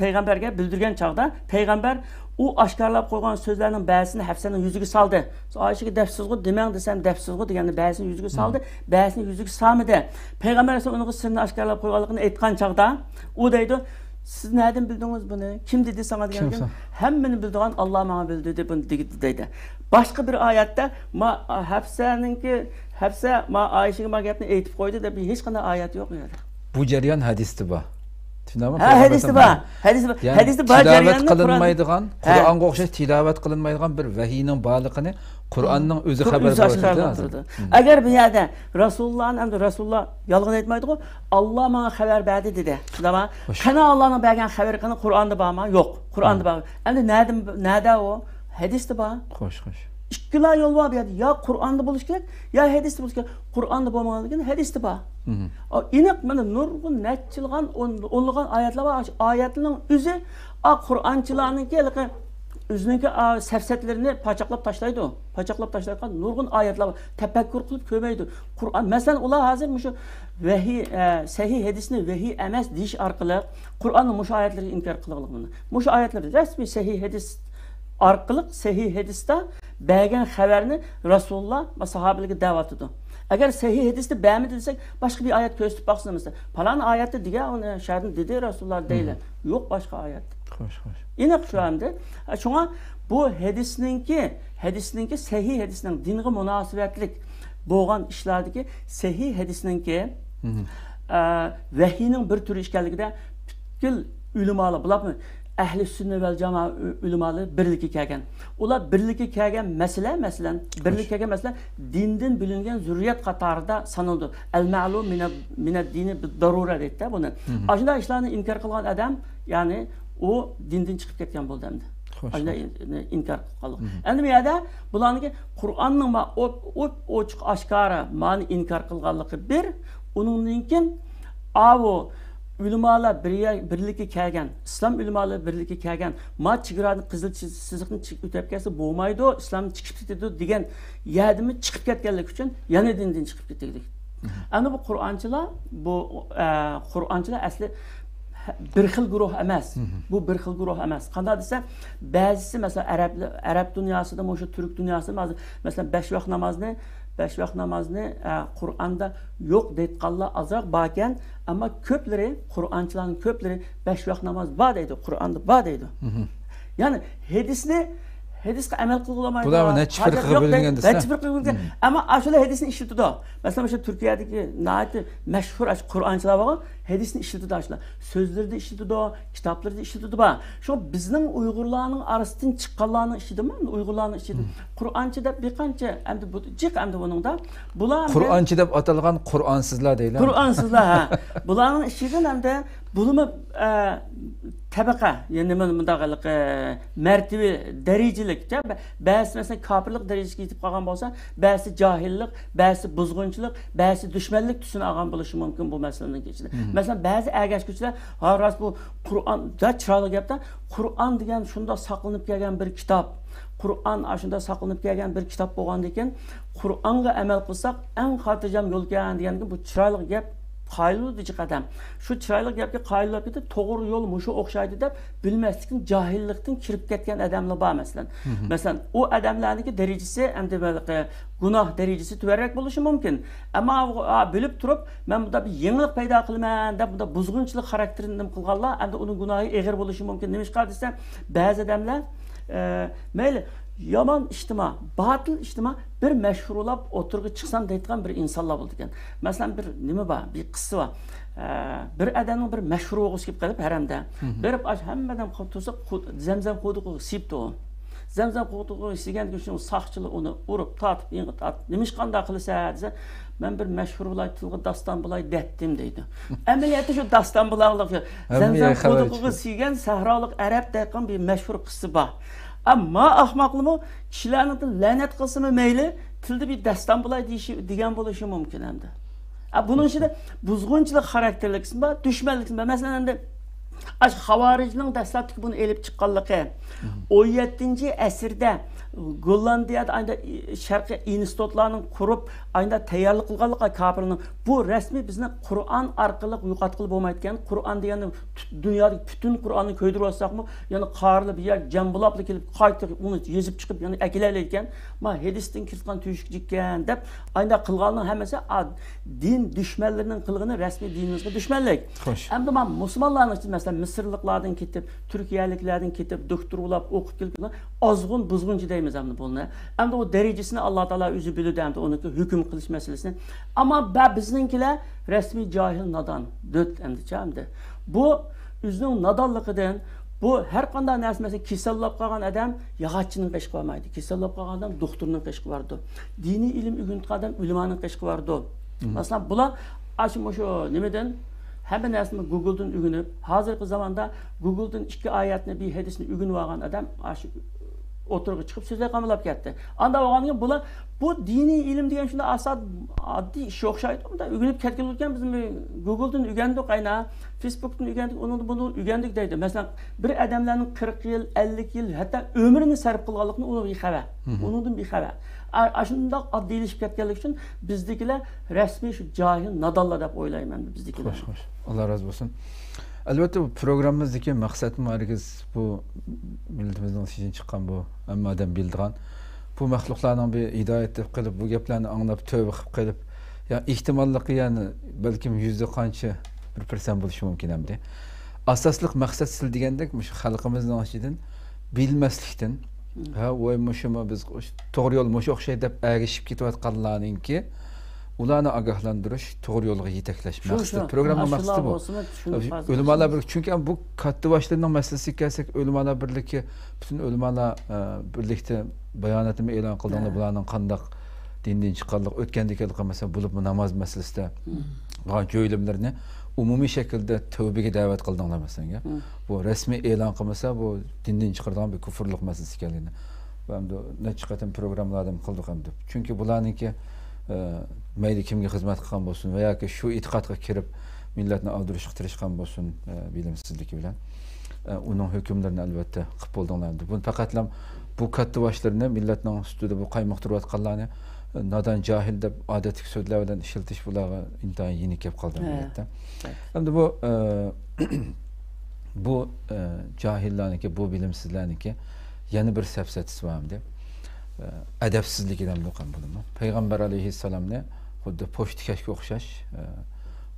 پەيغەمبەرگە بىلدۈرگەن چاغدا پەيغەمبەر ئۇ ئاشكارىلاپ قويغان سۆزلەرنىڭ بەزىسىنى ھەفسەنىڭ يۈزىگە سالدى. ئائىشىگە دەپسىزغۇ دېمەڭ دېسەم، دەپسىزغۇ دېگەندە بەزىسىنى يۈزىگە سالدى، بەزىسىنى يۈزىگە سالمىدى. پەيغەمبەر ئەلەيھىسسالام ئۇنىڭغا سىرنى ئاشكارىلاپ قويغانلىقىنى ئېيتقان چاغدا ئۇ دەيدۇ، «سىز نەدىن بىلدىڭىز بۇنى؟ كىم دېدى ساڭا؟» دېگەن، ھەممىنى بىلىدىغان ئاللا ماڭا بىلدۈردى بۇنى دېدى دەيدۇ. باشقا بىر ئايەتتە، ما، ھەپسەنىڭكى، ھەپسە ما ئائىشىگە ما گەپنى ئېيتىپ قويدى دەپ ھېچقانداق ئايەت يوق ئۇ يەردە. بۇ جەريان ھەدىستە بار. شۇنداقمۇ؟ ھە، ھەدىستە بار. ھەدىستە بار. يەنى ھەدىستە بار تىلاۋەت جەرياننى قىلىنمايدىغان، قۇرئانغا ئوخشاش تىلاۋەت قىلىنمايدىغان بىر ۋەھىينىڭ بارلىقىنى قۇرئاننىڭ ئۆزى خەۋەر بېرىۋاتىدۇ. ئەگەر بۇ يەردە رەسۇلۇللانى، ئەمدى رەسۇلۇللا يالغان ئېيتمايدىغۇ، «ئاللا ماڭا خەۋەر بەردى» دېدى. شۇنداقمۇ؟ قېنى ئاللانىڭ بەرگەن خەۋىرى قېنى؟ قۇرئاندا بارمۇ؟ يوق. قۇرئاندا بار. ئەمدى نەدە، نەدە ئۇ؟ ھەدىستە بار. خوش، خوش. ئىككىلا يول بار بۇ يەردە. يا قۇرئاندا بولۇشى كېرەك، يا ھەدىستە بولۇشى كېرەك. قۇرئاندا بولمىغاندىن كېيىن ھەدىستە بار. ئا، ئېنىق، مانا نۇرغۇن نەچچىلىغان، ئون-، ئونلىغان ئايەتلەر بار. شۇ ئايەتنىڭ ئۆزى، ئا، قۇرئانچىلارنىڭكى ھېلىقى ئۆزىنىڭكى، ئا، سەپسەتىلىرىنى پاچاقلاپ تاشلايدۇ. پاچاقلاپ تاشلايدىغان نۇرغۇن ئايەتلەر بار. تەپەككۇر قىلىپ كۆرمەيدۇ. قۇرئان، مەسىلەن، ئۇلار ھازىر مۇشۇ ۋەھىي، ئە، سەھىھ ھەدىسنى ۋەھىي ئەمەس دېيىش ئارقىلىق قۇرئاننىڭ مۇشۇ ئايەتلىرىگە ئىنكار قىلغانلىقىنى. مۇشۇ ئايەتلەر رەسمىي سەھىھ ھەدىس ئارقىلىق، سەھىھ ھەدىستە بەرگەن خەۋەرنى رەسۇلۇللا ۋە ساھابىلەرگە دەۋاتىدۇ. ئەگەر سەھىھ ھەدىستە بەرمىدى دېسەك، باشقا بىر ئايەت كۆرسىتىپ باقسىن دېسە، پالان ئايەتتە دېگەن، ئۇنى شۇ يەردىن دېدى رەسۇلۇللا دەيلى. يوق باشقا ئايەت. خوش، خوش. ئېنىق شۇ ئەمدى. شۇڭا بۇ ھەدىسنىڭكى، ھەدىسنىڭكى سەھىھ ھەدىسنىڭ دىنغا مۇناسىۋەتلىك بولغان ئىشلاردىكى سەھىھ ھەدىسنىڭكى، ئە، ۋەھىينىڭ بىر تۈرى ئىكەنلىكىدە پۈتكۈل ئۆلىمالار، بۇلارمۇ ئەھلى سۈننە ۋەل جامائە ئۆ-، ئۆلىمالىرى بىرلىككە كەلگەن. ئۇلار بىرلىككە كەلگەن مەسىلە، مەسىلەن، بىرلىككە كەلگەن مەسىلە دىندىن بۆلۈنگەن زۈررىيەت قاتارىدا سانىلىدۇ. ئەل مەلۇم مىنە-، مىنەد دىنى بىد دەرۇرە دەيدۇ-دە بۇنى. ئاشۇنداق ئىشلارنى ئىنكار قىلغان ئادەم، يەنى ئۇ دىندىن چىقىپ كەتكەن بولدى ئەمدى. خوش، ئاشۇنداق ئىن-، ئىنكار قىلغانلىق. ئەمدى بۇ يەردە بۇلارنىڭكى قۇرئاننىڭ ما-، ئوپ-، ئوپ-، ئوچۇق ئاشكارا مانى ئىنكار قىلغانلىقى بىر، ئۇنىڭدىن كېيىن ئاۋۇ ئۆلىمالار بىر يەر، بىرلىككە كەلگەن، ئىسلام ئۆلىمالىرى بىرلىككە كەلگەن، ما چېگرانى قىزىل چىز-، سىزىقنى چىك-، ئۆتۈپ كەتسە بولمايدۇ، ئىسلامدىن چىقىپ كېتىدۇ دېگەن يەردىمۇ چىقىپ كەتكەنلىكى ئۈچۈن يەنە دىندىن چىقىپ كېتىدۇ. ئەمدى بۇ قۇرئانچىلار، بۇ، ئە، قۇرئانچىلار ئەسلى بىر خىل گۇرۇھ ئەمەس. بۇ بىر خىل گۇرۇھ ئەمەس. قانداق دېسە، بەزىسى، مەسىلەن، ئەرەب، ئەرەب دۇنياسىدا، مۇشۇ تۈرك دۇنياسىدا، ھازىر، مەسىلەن، بەش ۋاق نامازنى، بەش ۋاق نامازنى، ئە، قۇرئاندا يوق دەيدىغانلار ئازراق باركەن، ئەمما كۆپلىرى، قۇرئانچىلارنىڭ كۆپلىرى بەش ۋاق ناماز بار دەيدۇ، قۇرئاندا بار دەيدۇ. يەنى ھەدىسنى، ھەدىسقا ئەمەل قىلغىلى بولمايدۇ. بۇلار نەچچە ھاجەت فرقىگە يوق دەيدۇ، بۆلۈنگەن دېسە. نەچچە فرقىگە بۆلۈنگەن. ئەمما ئاشۇلار ھەدىسنى ئىشلىتىدۇ. مەسىلەن، مۇشۇ تۈركىيەدىكى ناھايىتى مەشھۇر ئاشۇ قۇرئانچىلار بارغۇ، ھەدىسنى ئىشلىتىدۇ ئاشۇلار. سۆزلىرىدە ئىشلىتىدۇ، كىتابلىرىدا ئىشلىتىدۇ بار. شۇڭا بىزنىڭ ئۇيغۇرلارنىڭ ئارىسىدىن چىققانلارنىڭ ئىچىدىمۇ، ئۇيغۇرلارنىڭ ئىچىدە قۇرئانچى دەپ بىر قانچە، ئەمدى بۇ جىق ئەمدى بۇنىڭدا. بۇلار ئەمدى قۇرئانچى دەپ ئاتالغان قۇرئانسىزلار دەيلى. قۇرئانسىزلار، ھە. بۇلارنىڭ ئىچىدىن ئەمدى بۇلىمۇ، ئە، تەبەقە، يەنى نېمە، مۇنداق ھېلىقى مەرتىبە دەرىجىلىكچە، بە-، بەزىسى مەسىلەن كاپىرلىق دەرىجىسىگە يېتىپ قالغان بولسا، بەزىسى جاھىللىق، بەزىسى بۇزغۇنچىلىق، بەزىسى دۈشمەنلىك تۈسىنى ئالغان بولۇشى مۇمكىن بۇ مەسىلىنىڭ ئىچىدە. مەسىلەن، بەزى ئەگەشكۈچىلەر، ھا، راست، بۇ قۇرئاندا چىرايلىق گەپتە، قۇرئان دېگەن شۇنداق ساقلىنىپ كەلگەن بىر كىتاب. قۇرئان ئاشۇنداق ساقلىنىپ كەلگەن بىر كىتاب بولغاندىكىن، قۇرئانغا ئەمەل قىلساق ئەڭ خاتىرجەم يولكەن دېگەندىكىن، بۇ چىرايلىق گەپ، قايىل بولىدۇ جىق ئادەم. شۇ چىرايلىق گەپكە قايىل بولۇپ كېتىپ، توغرا يول مۇشۇ ئوخشايدۇ دەپ، بىلمەسلىكتىن، جاھىللىقتىن كىرىپ كەتكەن ئادەملەر بار، مەسىلەن. مەسىلەن، ئۇ ئادەملەرنىڭكى دەرىجىسى، ئەمدى ھېلىقى گۇناھ دەرىجىسى تۆۋەنرەك بولۇشى مۇمكىن. ئەمما ئۇ، ئا، بىلىپ تۇرۇپ، مەن بۇنداق بىر يېڭىلىق پەيدا قىلىمەن دەپ، بۇنداق بۇزغۇنچىلىق خاراكتېرىنى نېمە قىلغانلار، ئەمدى ئۇنىڭ گۇناھى ئېغىر بولۇشى مۇمكىن. نېمىشقا دېسە، بەزى ئادەملەر، ئە، مەيلى، يامان ئىشتىما، باتىل ئىشتىما بىر مەشھۇرلاپ ئوتتۇرىغا چىقسام دەيدىغان بىر ئىنسانلار بولىدىكەن. مەسىلەن، بىر نېمە بار، بىر قىسسە بار. ئە، بىر ئادەمنىڭ بىر مەشھۇر بولغۇسى كېلىپ قېلىپ ھەرەمدە. بىر ئاش ھەممە ئادەم قو-، تۇرسا، قو-، زەمزەم قۇدۇقىغا سىيىپتۇ ئۇ. زەمزەم قۇدۇقىغا سىيگەندىكىن شۇ ساقچىلار ئۇنى ئۇرۇپ، تارتىپ، يېڭىغا تارتىپ، نېمىشقا ئانداق قىلىسەن دېسە، مەن بىر مەشھۇر بولاي، تىلغا داستان بولاي دەتتىم دەيدۇ. ئەمەلىيەتتە شۇ داستان بولاڭلىق شۇ. ھەممە زەمزەم يەر خەۋەر قۇدۇقىغا چىقىدۇ. سىيگەن سەھرالىق ئەرەب دەيدىغان بىر مەشھۇر قىسسە بار. ئەمما ئاخماقلىمۇ كىشىلەرنىڭ لەنەت قىلسىمۇ مەيلى، تىلدا بىر داستان بولاي دېيىشى، دېگەن بولۇشى مۇمكىن ئەمدى. ئە، بۇنىڭ ئىچىدە بۇزغۇنچىلىق خاراكتېرلىك قىسمى بار، دۈشمەنلىك قىسمى بار. مەسىلەن، ئەمدى ئاشۇ خاۋارىجنىڭ دەسلەپتىكى بۇنى ئېلىپ چىققانلىقى، ئون يەتتىنچى ئەسىردە گوللاندىيەدە ئايدا شەرقىي ئىنستىتۇتلارنى قۇرۇپ، ئايدا تەييارلىق قىلغانلىقى كاپىرنىڭ، بۇ رەسمىي بىزنى قۇرئان ئارقىلىق يوقاتقىلى بولمايدىكەن. قۇرئان دېگەننى پۈت-، دۇنيادىكى پۈتۈن قۇرئاننى كۆيدۈرۈۋاتساقمۇ، يەنە قارىلىپ، يا جەم بولاپلا كېلىپ، قايتا ئۇنى يېزىپ چىقىپ، يەنە ئەكېلەلەيدىكەن. ما ھەدىستىن كىرىۋاتقان تۆشۈكچىكەن دەپ، ئايدا قىلغاننىڭ ھەممىسى، ئا، دىن دۈشمەنلىرىنىڭ قىلغىنى رەسمىي دىنىمىزغا دۈشمەنلىك. خوش. ئەمدى ما مۇسۇلمانلارنىڭ ئىچىدە، مەسىلەن، مىسىرلىقلاردىن كېتىپ، تۈركىيەلىكلەردىن كېتىپ، دوكتور بولاپ ئوقۇپ كېلىپ، ئازغۇن بۇزغۇنچى دەيمىز ئەمدى بۇنى. ئەمدى ئۇ دەرىجىسىنى ئاللا تائالا ئۆزى بىلىدۇ، ئەمدى ئۇنىڭكى ھۆكۈم قىلىش مەسىلىسىنى. ئەمما بە-، بىزنىڭكىلەر رەسمىي جاھىل، نادان، دۆت ئەمدىچە ئەمدى. بۇ ئۆزىنىڭ نادانلىقىدىن، بۇ ھەر قانداق نەرسە، مەسىلەن، كېسەللەپ قالغان ئادەم ياغاچچىنىڭ قېشىغا بارمايدۇ. كېسەللەپ قالغان ئادەم دوختۇرنىڭ قېشىغا بارىدۇ. دىنىي ئىلىم ئۆگىنىۋاتقان ئادەم ئۆلىمانىڭ قېشىغا بارىدۇ. مەسىلەن، بۇلار ئاشۇ مۇشۇ نېمىدىن، ھەممە نەرسىنى گۇگلدىن ئۆگىنىپ، ھازىرقى زاماندا گۇگلدىن ئىككى ئايەتنى، بىر ھەدىسنى ئۆگىنىۋالغان ئادەم ئاشۇ ئوتتۇرىغا چىقىپ سۆزلەي قاملاپ كەتتى. ئاندا بولغاندىن كېيىن بۇلار، بۇ دىنىي ئىلىم دېگەن شۇنداق ئاسان، ئاددىي ئىش ئوخشايدۇ. بۇنداق ئۆگىنىپ كەتكىلى ئىكەن، بىز گوگلدىن ئۆگەندۇق ئاينا، فېيسبۇكتىن ئۆگەندۇق، ئۇنىڭدىن بۇنى ئۆگەندۇق دەيدۇ. مەسىلەن، بىر ئادەملەرنىڭ قىرىق يىل، ئەللىك يىل، ھەتتا ئۆمرىنى سەرپ قىلغانلىقىنى ئۇنىڭ بىخەۋەر. مم. ئۇنىڭدىن بىخەۋەر. ئا-، ئاشۇنداق ئاددىيلىشىپ كەتكەنلىكى ئۈچۈن بىزدىكىلەر رەسمىي شۇ جاھىل، نادانلار دەپ ئويلايمەن بىزدىكىلەر. خوش، خوش. ئاللا رازى بولسۇن. ئەلۋەتتە، بۇ پروگراممىمىزدىكى مەقسەتمۇ ھەرگىز بۇ مىللىتىمىزنىڭ ئىچىدىن چىققان بۇ ھەممە ئادەم بىلىدىغان بۇ مەخلۇقلارنىڭ بىر ھىدايەت تېپىپ قېلىپ، بۇ گەپلەرنى ئاڭلاپ تۆۋە قىلىپ قېلىپ، يا ئېھتىماللىقى يەنى بەلكىم يۈزدە قانچە بىر پىرسەنت بولۇشى مۇمكىن ئەمدى. ئاساسلىق مەقسەت سىز دېگەندەك مۇشۇ خەلقىمىزنىڭ ئىچىدىن بىلمەسلىكتىن، ھە، ۋاي مۇشۇمۇ بىز توغرا يول مۇشۇ ئوخشايدۇ دەپ ئەگىشىپ كېتىۋاتقانلارنىڭكى ئۇلارنى ئاگاھلاندۇرۇش، توغرا يولغا يېتەكلەش. شۇ، مەقسىتى، شۇ. پروگرامما مەقسىتى بۇ. ئۆلىمالار بىرلىكى، چۈنكى بۇ كاتتا باشلىرىنىڭ مەسىلىسىگە كەلسەك، ئۆلىمالار بىرلىكى، پۈتۈن ئۆلىمالار، ئە، بىرلىكتە باياناتنى ئېلان قىلدىڭلار، بۇلارنىڭ قانداق دىندىن چىققانلىقى، ئۆتكەندىكى ھېلىقى مەسىلەن، بولۇپمۇ ناماز مەسىلىسىدە قىلغان جۆيلۈملىرىنى ئومۇمىي شەكىلدە تەۋبىگە دەۋەت قىلدىڭلار، مەسىلەن. بۇ رەسمىي ئېلان قىلمىسا، بۇ دىندىن چىقىرىدىغان بىر كۇفرلۇق مەسىلىسى ئىكەنلىكىنى. بۇ ئەمدى نەچچە قېتىم پروگراممىلاردىمۇ قىلدۇق ئەمدى. چۈنكى بۇلارنىڭكى، ئە، مەيلى كىمگە خىزمەت قىلغان بولسۇن ۋە ياكى شۇ ئېتىقادقا كىرىپ مىللەتنى ئالدۇرۇشقا تىرىشقان بولسۇن، ئە، بىلىمسىزلىكى بىلەن، ئە، ئۇنىڭ ھۆكۈملىرىنى ئەلۋەتتە قىلىپ بولدۇڭلار ئەمدى. بۇنى پەقەتلا بۇ كاتتا باشلىرىنى مىللەتنىڭ ئۈستىدە بۇ قايمۇقتۇرۇۋاتقانلارنى، ئە، نادان، جاھىل دەپ ئادەتتىكى سۆزلەر بىلەن ئىشلىتىش بۇلارغا ئىنتايىن يېنىك كەپ قالدى، ھە، ئەلۋەتتە. ئەمدى بۇ، ئە، بۇ، ئە، جاھىللارنىڭكى، بۇ بىلىمسىزلەرنىڭكى يەنە بىر سەپسەتىسى بار ئەمدى. ئە، ئەدەپسىزلىكى دەمدۇق بۇنىمۇ. پەيغەمبەر ئەلەيھىسسالامنى خۇددى پوچتىكەشكە ئوخشاش، ئە،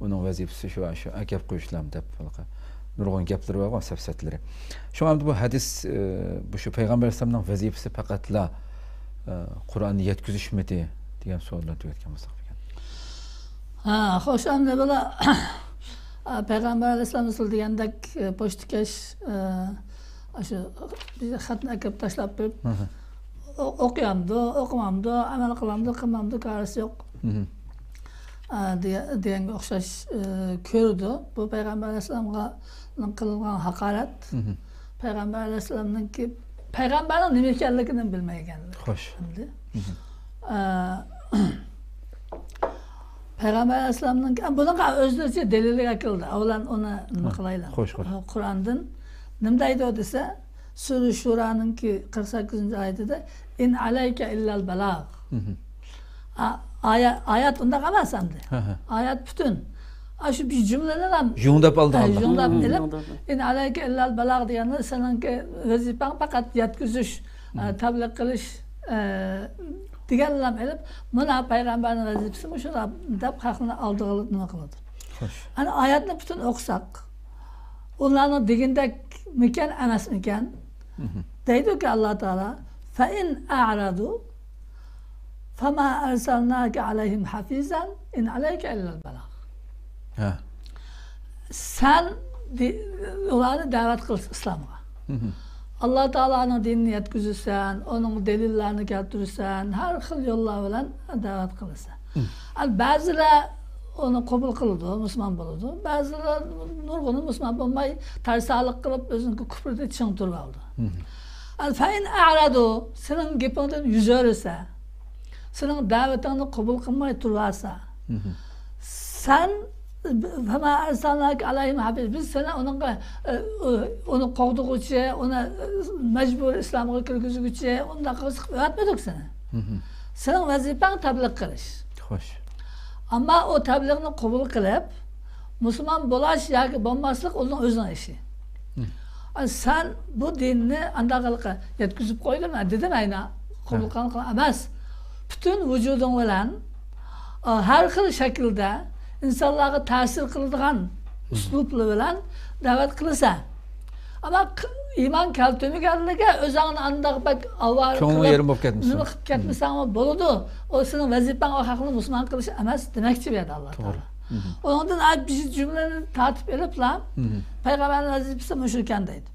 ئۇنىڭ ۋەزىپىسى شۇ، شۇ ئەكەپ قويۇشلام دەپ ھېلىقى نۇرغۇن گەپلىرى بار، سەپسەتلىرى. شۇڭا ئەمدى بۇ ھەدىس، ئە، بۇ شۇ پەيغەمبەر ئەلەيھىسسالامنىڭ ۋەزىپىسى پەقەتلا، ئە، قۇرئاننى يەتكۈزۈشمىدى دېگەن سوئال بىلەن تۈگەتكەن بولساق بولىدىكەن. ھە، خوش، ئەمدى بۇلار پەيغەمبەر ئەلەيھىسسالام سىز دېگەندەك، ئە، پوچتىكەش، ئە، ئاشۇ بىر خەتنى ئەكىرىپ تاشلاپ بېرىپ، ئو-، ئوقۇيامدۇ، ئوقۇمامدۇ، ئەمەل قىلامدۇ، قىلمامدۇ، كارىسى يوق، ئە، دېگە-، دېگەنگە ئوخشاش، ئە، كۆرىدۇ. بۇ پەيغەمبەر ئەلەيھىسسالامغا قىلىنغان ھاقارەت. پەيغەمبەر ئەلەيھىسسالامنىڭكى، پەيغەمبەرنىڭ نېمە ئىكەنلىكىنى بىلمەيدىكەنلىك. خوش. ئەمدى. ئە، پەيغەمبەر ئەلەيھىسسالامنىڭ، بۇنىڭغا ئۆزلىرىچە دەلىللەر ئەكەلدى. ئەۋۋەلەن ئۇنى نېمە قىلايلى؟ خوش، خوش. قۇرئاندىن نېمە دەيدۇ دېسە، سۈرە شۇرانىڭكى قىرىق سەككىزىنچى ئايىتىدە، «ئىن ئەلەيكە ئىللەل بەلاغ.» ئا-، ئايە-، ئايەت ئۇنداق ئەمەس ئەمدى. ھە، ھە. ئايەت پۈتۈن. ئاشۇ بىر جۈملىنى ھەم يۇڭداپ ئالدى، ھە، ئالدى. يۇڭداپ ئېلىپ، «ئىن ئەلەيكە ئىللەل بەلاغ» دېگەندە، سېنىڭكى ۋەزىپەڭ پەقەت يەتكۈزۈش، ئە، تەبلىغ قىلىش، ئە، دېگەنلەم ئېلىپ، مانا پەيغەمبەرنىڭ ۋەزىپىسى مۇشۇ دەپ خەقنى ئالدىغا نېمە قىلىدۇ. خوش. ئەنە ئايەتنى پۈتۈن ئوقۇساق، ئۇلارنىڭ دېگىنىدەكمىكەن، ئەمەسمىكەن؟ دەيدۇكى ئاللا تائالا، «فەئىن ئەرەدۇ فەما ئەرسەلناكە ئەلەيھىم ھەفىزەن، ئىن ئەلەيكە ئىللەل بەلاغ.» ھە. سەن دى-، ئۇلارنى دەۋەت قىل ئىسلامغا. ئاللا تائالانىڭ دىنىنى يەتكۈزىسەن، ئۇنىڭ دەلىللەرنى كەلتۈرىسەن، ھەر خىل يوللار بىلەن دەۋەت قىلىسەن. ئەمدى بەزىلەر ئۇنى قوبۇل قىلىدۇ، مۇسۇلمان بولىدۇ. بەزىلەر نۇرغۇنى مۇسۇلمان بولماي، تەرسالىق قىلىپ، ئۆزىنىڭكى كۈپرىدە چىڭ تۇرۇۋالىدۇ. ئەمدى فەئىن ئەرەدۇ، سېنىڭ گېپىڭدىن يۈز ئۆرۈسە، سېنىڭ دەۋىتىڭنى قوبۇل قىلماي تۇرۇۋالسا، سەن، فەما ئەرسەلناكە ئەلەيھىم ھەفىز، بىز سېنى ئۇنىڭغا، ئە، ئۇنى قوغدىغۇچى، ئۇنى، ئە، مەجبۇرىي ئىسلامغا كىرگۈزگۈچى، ئۇنداق قىلغۇچى قىلىپ ئەۋەتمىدۇق سېنى. سېنىڭ ۋەزىپەڭ تەبلىغ قىلىش. خوش. ئەمما ئۇ تەبلىغنى قوبۇل قىلىپ، مۇسۇلمان بولاش ياكى بولماسلىق ئۇنىڭ ئۆزىنىڭ ئىشى. ئە، سەن بۇ دىننى ئانداق قىلىپ يەتكۈزۈپ قويدۇڭ، دېدىم ئەينا. قوبۇل قىلغان ئەمەس. پۈتۈن ۋۇجۇدۇڭ بىلەن، ئە، ھەر خىل شەكىلدە ئىنسانلارغا تەسىر قىلىدىغان ئۇسلۇبلار بىلەن دەۋەت قىلىسەن. ئەمما ق-، ئىمان كەلتۈرمىگەنلىكى ئۆزۈڭنى ئانداق بەك ئاۋارە كۆڭلۈڭ قىلىپ، يېرىم بولۇپ كەتمىسۇن. نېمە قىلىپ كەتمىسەڭمۇ بولىدۇ. ئۇ سېنىڭ ۋەزىپەڭ ئۇ خەقنى مۇسۇلمان قىلىش ئەمەس دېمەكچى بۇ يەردە ئاللا تائالا. ئۇنىڭدىن ئايرىپ بىر جۈملىنى تارتىپ ئېلىپلا، پەيغەمبەرنىڭ ۋەزىپىسى مۇشۇ ئىكەن دەيدۇ.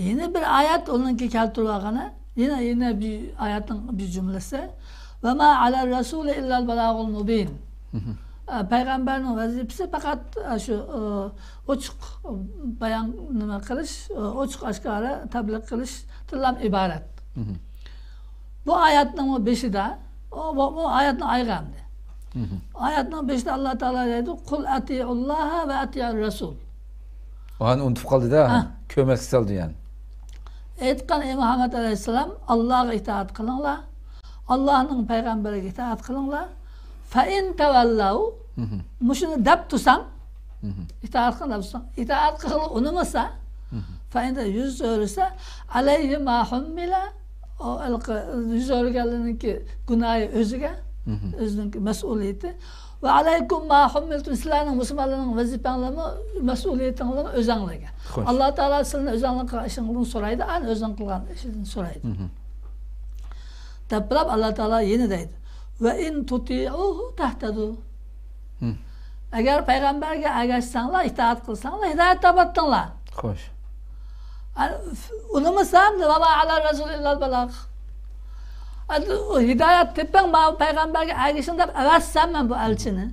يەنە بىر ئايەت ئۇنىڭكى كەلتۈرۈۋالغىنى، يەنە، يەنە بىر ئايەتنىڭ بىر جۈملىسى، «ۋە ما ئەلەر رەسۇلى ئىللەل بەلاغۇل مۇبىن.» ئە، پەيغەمبەرنىڭ ۋەزىپىسى پەقەت، ئە، شۇ، ئە، ئوچۇق بايان نېمە قىلىش، ئە، ئوچۇق ئاشكارا تەبلىغ قىلىشتىنلا ئىبارەت. بۇ ئايەتنىڭ بېشىدا، ئۇ، بۇ، بۇ ئايەتنىڭ ئايىغى ئەمدى. ئايەتنىڭ بېشىدا ئاللا تائالا دەيدۇ، قۇل ئەتىئۇللاھە ۋە ئەتىئۇر رەسۇل. ئانى ئۇنتۇپ قالدى-دە، ھە. كۆمەككە سالدى يەنى. ئېيتقان، ئەي مۇھەممەد ئەلەيھىسسالام، ئاللاغا ئىتائەت قىلىڭلار، ئاللانىڭ پەيغەمبىرىگە ئىتائەت قىلىڭلار. فەئىن تەۋەللەۋ، مۇشۇنى دەپ تۇرساڭ، ئىتائەت قىلىڭ دەپ تۇرساڭ، ئىتائەت قىلغىلى ئۇنىمىسا، فەئىن، يۈز ئۆرۈسە، ئەلەيھى ما ھۇممىلە، ئۇ ھېلىقى يۈز ئۆرۈگەنلەرنىڭكى گۇناھى ئۆزىگە، ئۆزىنىڭكى مەسئۇلىيىتى. ۋە ئەلەيكۇم ما ھۇممىلتۇم، سىلەرنىڭ مۇسۇلمانلارنىڭ ۋەزىپەڭلارمۇ، مەسئۇلىيىتىڭلارمۇ ئۆزەڭلارگە. خوش. ئاللا تائالا سىلەرنى ئۆزەڭلار قىلغان ئىشىڭلاردىن سورايدۇ، ئەنە ئۆزۈڭ قىلغان ئىشىڭدىن سورايدۇ. دەپ بولۇپ، ئاللا تائالا يەنە دەيدۇ، ۋە ئىن تۇتىئۇھۇ تەھتەدۇ. ئەگەر پەيغەمبەرگە ئەگەشسەڭلار، ئىتائەت قىلساڭلار، ھىدايەت تاپاتتىڭلار. خوش. ئۇنىمىسا، ۋە ما ئەلەر رەسۇلى ئىللەل بالاغ. ئەمدى ئۇ ھىدايەت تېپىڭ، ماۋۇ پەيغەمبەرگە ئەگىشىڭ دەپ ئەۋەتسەم مەن بۇ ئەلچىنى.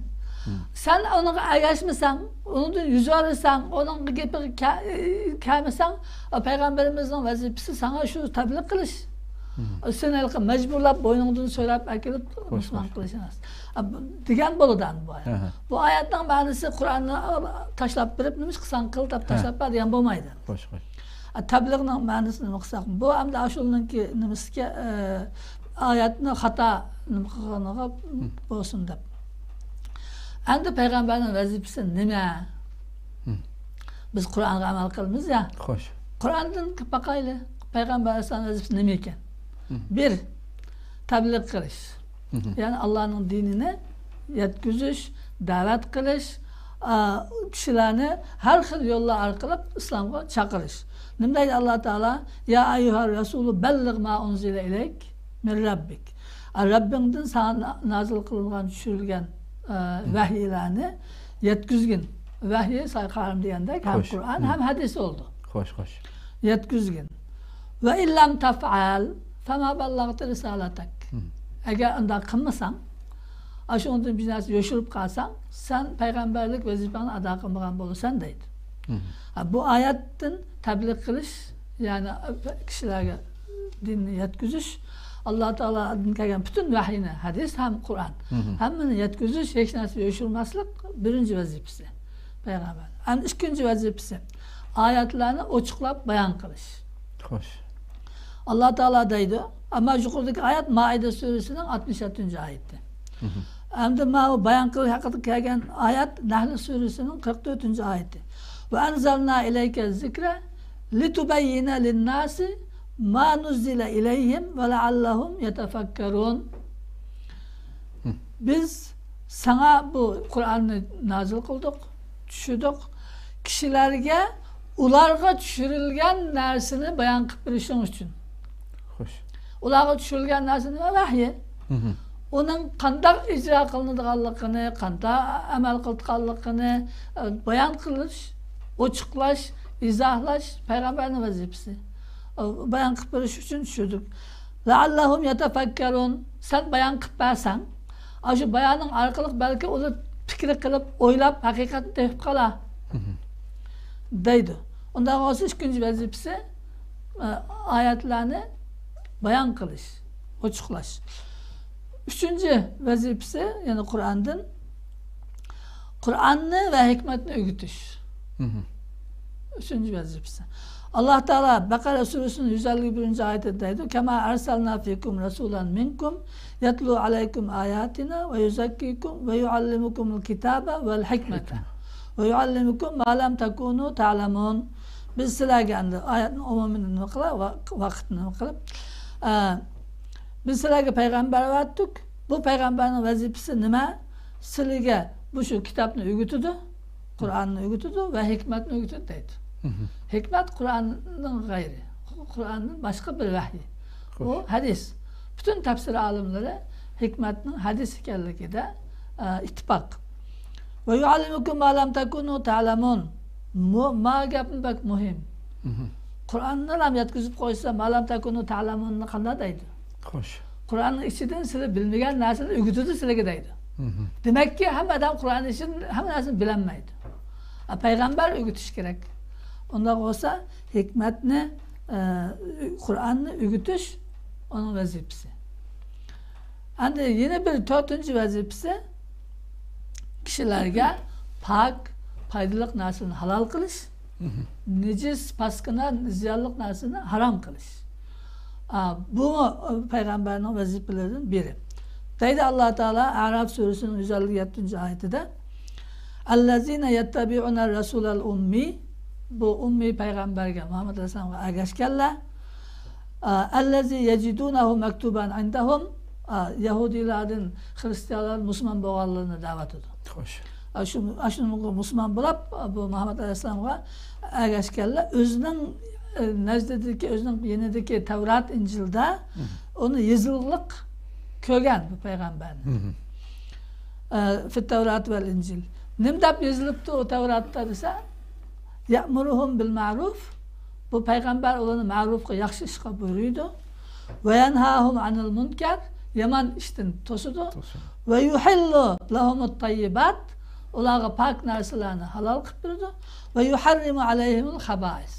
سەن ئۇنىڭغا ئەگەشمىسەڭ، ئۇنىڭدىن يۈز ئۆرۈسەڭ، ئۇنىڭ گېپىگە كە-، كەلمىسەڭ، پەيغەمبىرىمىزنىڭ ۋەزىپىسى ساڭا شۇ تەبلىغ قىلىش. سېنى ھېلىقى مەجبۇرلاپ، بوينۇڭدىن سۆرەپ ئەكېلىپ، مۇسۇلمان قىلىش ئەمەس. دېگەن بولىدۇ ئەمدى بۇ ئايەت. بۇ ئايەتنىڭ مەنىسى قۇرئاننى تاشلاپ بېرىپ، نېمە ئىش قىلساڭ قىل دەپ تاشلاپ بەر دېگەن بولمايدۇ. خوش، خوش. ئە، تەبلىغنىڭ مەنىسىنى نېمە قىلساق، بۇ ئەمدى ئاشۇنىڭكى نېمىسىكەن، ئە، ئايەتنى خاتا نېمە قىلغىنىغا بولسۇن دەپ. ئەمدى پەيغەمبەرنىڭ ۋەزىپىسى نېمە؟ بىز قۇرئانغا ئەمەل قىلىمىز يا؟ خوش. قۇرئاندىن باقايلى. پەيغەمبەر ئەلەيھىسسالام ۋەزىپىسى نېمە ئىكەن؟ بىر، تەبلىغ قىلىش. يەنى ئاللانىڭ دىنىنى يەتكۈزۈش، دەۋەت قىلىش، ئا، كىشىلەرنى ھەر خىل يوللار ئارقىلىق ئىسلامغا چاقىرىش. نېمە دەيدۇ ئاللا تائالا؟ يا ئەييۇھەر رەسۇلۇ بەللىغ ما ئۇنزىلە ئىلەيك مىن رەببىك. ئا، رەببىڭدىن ساڭا نا-، نازىل قىلىنغان، چۈشۈرۈلگەن، ئا، ۋەھىيلەرنى يەتكۈزگىن. ۋەھىي، سايقارىم دېگەندەك، ھەم خوش. قۇرئان، ھەم ھەدىس بولىدۇ. خوش، خوش. يەتكۈزگىن. ۋە ئىللەم تەفئەل فەما بەللەغتە رىسالەتەك. ئەگەر ئۇنداق قىلمىساڭ، ئاشۇنىڭدىن بىر نەرسە يوشۇرۇپ قالساڭ، سەن پەيغەمبەرلىك ۋەزىپەڭنى ئادا قىلمىغان بولىسەن دەيدۇ. ھە، بۇ ئايەتتىن تەبلىغ قىلىش، يەنى كىشىلەرگە دىننى يەتكۈزۈش، ئاللا تائالادىن كەلگەن پۈتۈن ۋەھىينى، ھەدىس ھەم قۇرئان، ھەممىنى يەتكۈزۈش، ھېچ نەرسە يوشۇرماسلىق بىرىنچى ۋەزىپىسى پەيغەمبەر. ئەمدى ئىككىنچى ۋەزىپىسى، ئايەتلەرنى ئوچۇقلاپ بايان قىلىش. خوش. ئاللا تائالا دەيدۇ، ئەمما يۇقىرىدىكى ئايەت مائىدە سۈرىسىنىڭ ئاتمىش يەتتىنچى ئايىتى. ئەمدى ماۋۇ بايان قىلىش ھەققىدە كەلگەن ئايەت نەھل سۈرىسىنىڭ قىرىق تۆتىنچى ئايىتى. ۋە ئەنزەلنا ئىلەيكە زىكرە لىتۇبەييىنە لىنناسى ما نۇززىلە ئىلەيھىم ۋە لەئەللەھۇم يەتەفەككەرۇن. بىز ساڭا بۇ قۇرئاننى نازىل قىلدۇق، چۈشۈردۇق، كىشىلەرگە ئۇلارغا چۈشۈرۈلگەن نەرسىنى بايان قىلىپ بېرىشىڭ ئۈچۈن. خوش. ئۇلارغا چۈشۈرۈلگەن نەرسە نېمە؟ ۋەھىي. ئۇنىڭ قانداق ئىجرا قىلىنىدىغانلىقىنى، قانداق ئەمەل قىلىدىغانلىقىنى، ئە، بايان قىلىش، ئوچۇقلاش، ئىزاھلاش پەيغەمبەرنىڭ ۋەزىپىسى. ئە، بايان قىلىپ بېرىش ئۈچۈن چۈشۈردۇق. لەئەللەھۇم يەتەفەككەرۇن. سەن بايان قىلىپ بەرسەڭ، ئاشۇ بايانىڭ ئارقىلىق بەلكى ئۇلار پىكىر قىلىپ، ئويلاپ، ھەقىقەتنى تېپىپ قالار. دەيدۇ. ئۇنداق بولسا ئىككىنچى ۋەزىپىسى، ئە، ئايەتلەرنى بايان قىلىش، ئوچۇقلاش. ئۈچىنچى ۋەزىپىسى، يەنى قۇرئاندىن، قۇرئاننى ۋە ھېكمەتنى ئۆگىتىش. ئۈچىنچى ۋەزىپىسى. ئاللا تائالا بەقەرە سۈرىسىنىڭ يۈز ئەللىك بىرىنچى ئايىتىدە دەيدۇ، كەما ئەرسەلنا فىكۇم رەسۇلەن مىنكۇم يەتلۇ ئەلەيكۇم ئاياتىنا ۋە يۇزەككىكۇم ۋە يۇئەللىمۇكۇمۇل كىتابە ۋەل ھىكمەتە ۋە يۇئەللىمۇكۇم ما لەم تەكۇنۇ تەئلەمۇن. بىز سىلەرگە ئەمدى ئايەتنى ئومۇمىي نېمە قىلىپ، ۋا-، ۋاقىتنى نېمە قىلىپ، ئە، بىز سىلەرگە پەيغەمبەر ئەۋەتتۇق. بۇ پەيغەمبەرنىڭ ۋەزىپىسى نېمە؟ سىلىگە مۇشۇ كىتابنى ئۆگىتىدۇ، قۇرئاننى ئۆگىتىدۇ ۋە ھېكمەتنى ئۆگىتىدۇ دەيدۇ. ھېكمەت قۇرئاننىڭ غەيرى، قۇرئاندىن باشقا بىر ۋەھىي. بۇ خوش. ھەدىس. پۈتۈن تەپسىر ئالىملىرى ھېكمەتنىڭ ھەدىس ئىكەنلىكىدە، ئە، ئىتتىپاق. ۋە يۇئەللىمۇكۇم ما لەم تەكۇنۇ تەئلەمۇن. مۇ-، ما گەپمۇ بەك مۇھىم. قۇرئاننىلا يەتكۈزۈپ قويسا، ما لەم تەكۇنۇ تەئلەمۇننى قانداق دەيدۇ؟ خوش. قۇرئاننىڭ ئىچىدىن سىلەر بىلمىگەن نەرسىنى ئۆگىتىدۇ سىلەرگە دەيدۇ. دېمەككى، ھەممە ئادەم قۇرئان ئىچىدىن ھەممە نەرسىنى بىلەلمەيدۇ. پەيغەمبەر ئۆگىتىش كېرەك. ئۇنداق بولسا، ھېكمەتنى، ئە، قۇرئاننى ئۆگىتىش ئۇنىڭ ۋەزىپىسى. ئەمدى يەنە بىر تۆتىنچى ۋەزىپىسى، كىشىلەرگە پاك، پايدىلىق نەرسىلەرنى ھالال قىلىش، نىجىس، پاسكىنا، زىيانلىق نەرسىنى ھارام قىلىش. ئا، بۇمۇ پەيغەمبەرنىڭ ۋەزىپىلىرىدىن بىرى. دەيدۇ ئاللا تائالا ئەراف سۈرىسىنىڭ يۈز ئەللىك يەتتىنچى ئايىتىدە، ئەللەزىنە يەتتەبىئۇنە رەسۇلەل ئۇممى، بۇ ئۇممىي پەيغەمبەرگە، مۇھەممەد ئەلەيھىسسالامغا ئەگەشكەنلەر، ئا، ئەللەزى يەجىدۇنەھۇ مەكتۇبەن ئىندەھۇم، ئا، يەھۇدىيلاردىن، خىرىستىيانلاردىن مۇسۇلمان بولغانلىرىنى دەۋاتىدۇ. خوش. ئا، شۇ، ئا، شۇ مۇسۇلمان بولاپ، ئا، بۇ مۇھەممەد ئەلەيھىسسالامغا ئەگەشكەنلەر ئۆزىنىڭ، ئە، نەزدىدىكى، ئۆزىنىڭ يېنىدىكى تەۋرات، ئىنجىلدا ئۇنى يېزىلىقلىق كۆرگەن بۇ پەيغەمبەرنى. ئە، فىت تەۋرات ۋەل ئىنجىل. نېمە دەپ يېزىلىپتۇ ئۇ تەۋراتتا دېسە، يەئمۇرۇھۇم بىل مەرۇف، بۇ پەيغەمبەر ئۇلارنى مەرۇفقا، ياخشى ئىشقا بۇيرۇيدۇ. ۋە يەنھاھۇم ئەنىل مۇنكەر، يامان ئىشتىن توسىدۇ. توسىدۇ. ۋە يۇھىللۇ لەھۇمۇت تەييىبات، ئۇلارغا پاك نەرسىلەرنى ھالال قىلىپ بېرىدۇ. ۋە يۇھەررىمۇ ئەلەيھىمۇل خەبائىس،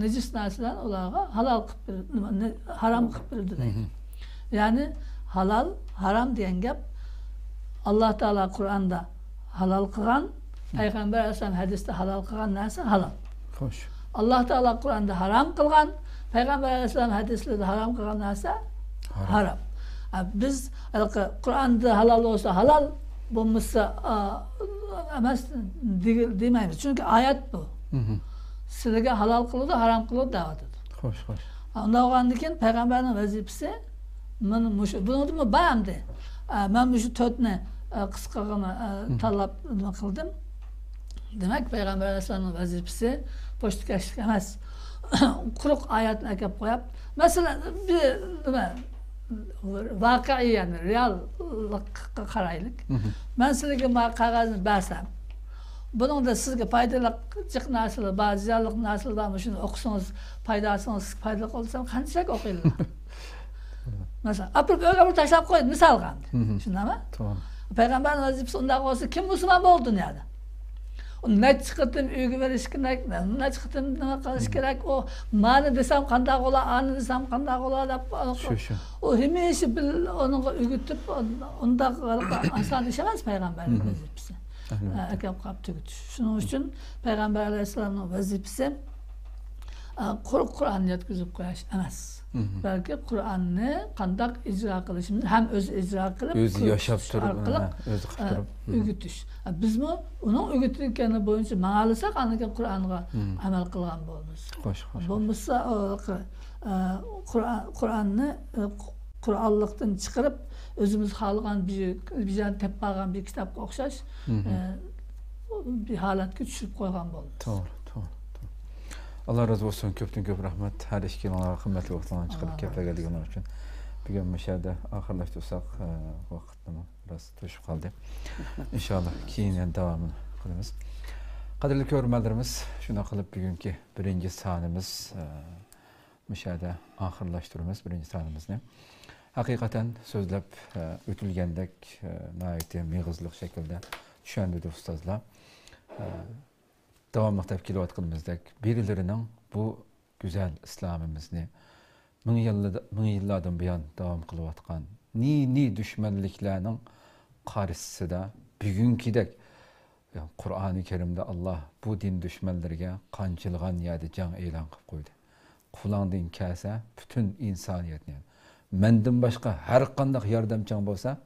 نىجىس نەرسىلەرنى ئۇلارغا ھالال قىلىپ بېرىدۇ، نېمە، نى-، ھارام قىلىپ بېرىدۇ دەيدۇ. يەنى ھالال، ھارام دېگەن گەپ ئاللا تائالا قۇرئاندا ھالال قىلغان، پەيغەمبەر ئەلەيھىسسالام ھەدىستە ھالال قىلغان نەرسە ھالال. خوش. ئاللا تائالا قۇرئاندا ھارام قىلغان، پەيغەمبەر ئەلەيھىسسالام ھەدىسلىرىدە ھارام قىلغان نەرسە ھارام. ھارام. ئا، بىز ھېلىقى قۇرئاندا ھالال بولسا ھالال، بولمىسا، ئا، ئەمەس دېگىلى، دېمەيمىز. چۈنكى ئايەت بۇ. سىلىگە ھالال قىلىدۇ، ھارام قىلىدۇ دەۋاتىدۇ. خوش، خوش. ئا، ئۇنداق بولغاندىن كېيىن پەيغەمبەرنىڭ ۋەزىپىسى مانا مۇشۇ. بۇنىڭدىنمۇ بار ئەمدى. ئا، مەن مۇشۇ تۆتنى، ئا، قىسقىغىنا، ئا، تاللاپ نېمە قىلدىم. دېمەك، پەيغەمبەر ئەلەيھىسسالامنىڭ ۋەزىپىسى پوچتىكەشلىك ئەمەس. قۇرۇق ئايەتنى ئەكەپ قويۇپ، مەسىلەن، بىر نېمە، ۋاقىئىي، يەنى رېئاللىققا قارايلىق. مەن سىلەرگە ما قەغەزنى بەرسەم، بۇنىڭدا سىزگە پايدىلىق جىق نەرسىلەر بار، زىيانلىق نەرسىلەر بار، مۇشۇنى ئوقۇسىڭىز، پايدا ئالسىڭىز، پايدىلىق بولسا قانچىلىك ئوقۇيلار؟ مەسىلەن، ئاپىرىپ ئۆيگە بىر تاشلاپ قويدى، مىسالغا ئەمدى. شۇنداقمۇ؟ توغرا. پەيغەمبەرنىڭ ۋەزىپىسى ئۇنداق بولسا، كىم مۇسۇلمان بولدى دۇنيادا؟ ئۇ نەچچە قېتىم ئۆيگە بېرىش كېرەك، نەچچە قېتىم نېمە قىلىش كېرەك؟ ئۇ مانى دېسەم قانداق بولا، ئانى دېسەم قانداق بولا دەپ، شۇ، شۇ. ئۇ ھەمىشە بىل-، ئۇنىڭغا ئۆگىتىپ، ئۇنداق ئاسان ئىش ئەمەس پەيغەمبەرنىڭ ۋەزىپىسى. ئەلۋەتتە. ئەكەپ قاپ تۈگىتىش. شۇنىڭ ئۈچۈن پەيغەمبەر ئەلەيھىسسالامنىڭ ۋەزىپىسى ئا، قۇرۇق قۇرئاننى يەتكۈزۈپ قويۇش ئەمەس. بەلكى قۇرئاننى قانداق ئىجرا قىلىشىمىز، ھەم ئۆزى ئىجرا قىلىپ، ئۆزى ياشاپ تۇرۇپ، ئۆزى قىلىپ تۇرۇپ. ئۆگىتىش. ئا، بىزمۇ ئۇنىڭ ئۆگىتىلگەنى بويىچە ماڭالىساق، ئاندىن كېيىن قۇرئانغا ئەمەل قىلغان بولىمىز. خوش، خوش، خوش. بولمىسا، ئۇ، ئا، قۇرئان، قۇرئاننى، ئا، قۇرئانلىقتىن چىقىرىپ، ئۆزىمىز خالىغان بىر، بىر يەردىن تېپىپ ئالغان بىر كىتابقا ئوخشاش، ئا، بىر ھالەتكە چۈشۈرۈپ قويغان بولىمىز. توغرا، توغرا، توغرا. ئاللا رازى بولسۇن، كۆپتىن كۆپ رەھمەت. ھەر ئىككىڭلارغا قىممەتلىك ۋاقىتلارنى چىقىرىپ كېلىپ بەرگەنلىكىڭلار ئۈچۈن. بۈگۈن مۇشۇ يەردە ئاخىرلاشتۇرساق، ئە، ۋاقىتنىمۇ بىراز توشۇپ قالدى. ئىنشاللا كېيىن يەنە داۋامىنى قىلىمىز. قەدىرلىك كۆرۈرمەنلىرىمىز، شۇنداق قىلىپ بۈگۈنكى بىرىنچى سانىمىز، ئە، مۇشۇ يەردە ئاخىرلاشتۇرىمىز بىرىنچى سانىمىزنى. ھەقىقەتەن سۆزلەپ، ئە، ئۆتۈلگەندەك، ئە، ناھايىتى مېغىزلىق شەكىلدە چۈشەندۈردى ئۇستازلار. ئە، داۋاملىق دەپ كېلىۋاتقىنىمىزدەك، بىرلىرىنىڭ بۇ گۈزەل ئىسلامىمىزنى مىڭ يىللا-، مىڭ يىللاردىن بۇيان داۋام قىلىۋاتقان نى-نى دۈشمەنلىكلەرنىڭ قارشىسىدا بۈگۈنكىدەك، يا، قۇرئانى كەرىمدە ئاللا بۇ دىن دۈشمەنلىرىگە قانچىلىغان يەردە جەڭ ئېلان قىلىپ قويدى. قولۇڭدىن كەلسە پۈتۈن ئىنسانىيەتنى، مەندىن باشقا ھەر قانداق ياردەمچىڭ بولسا،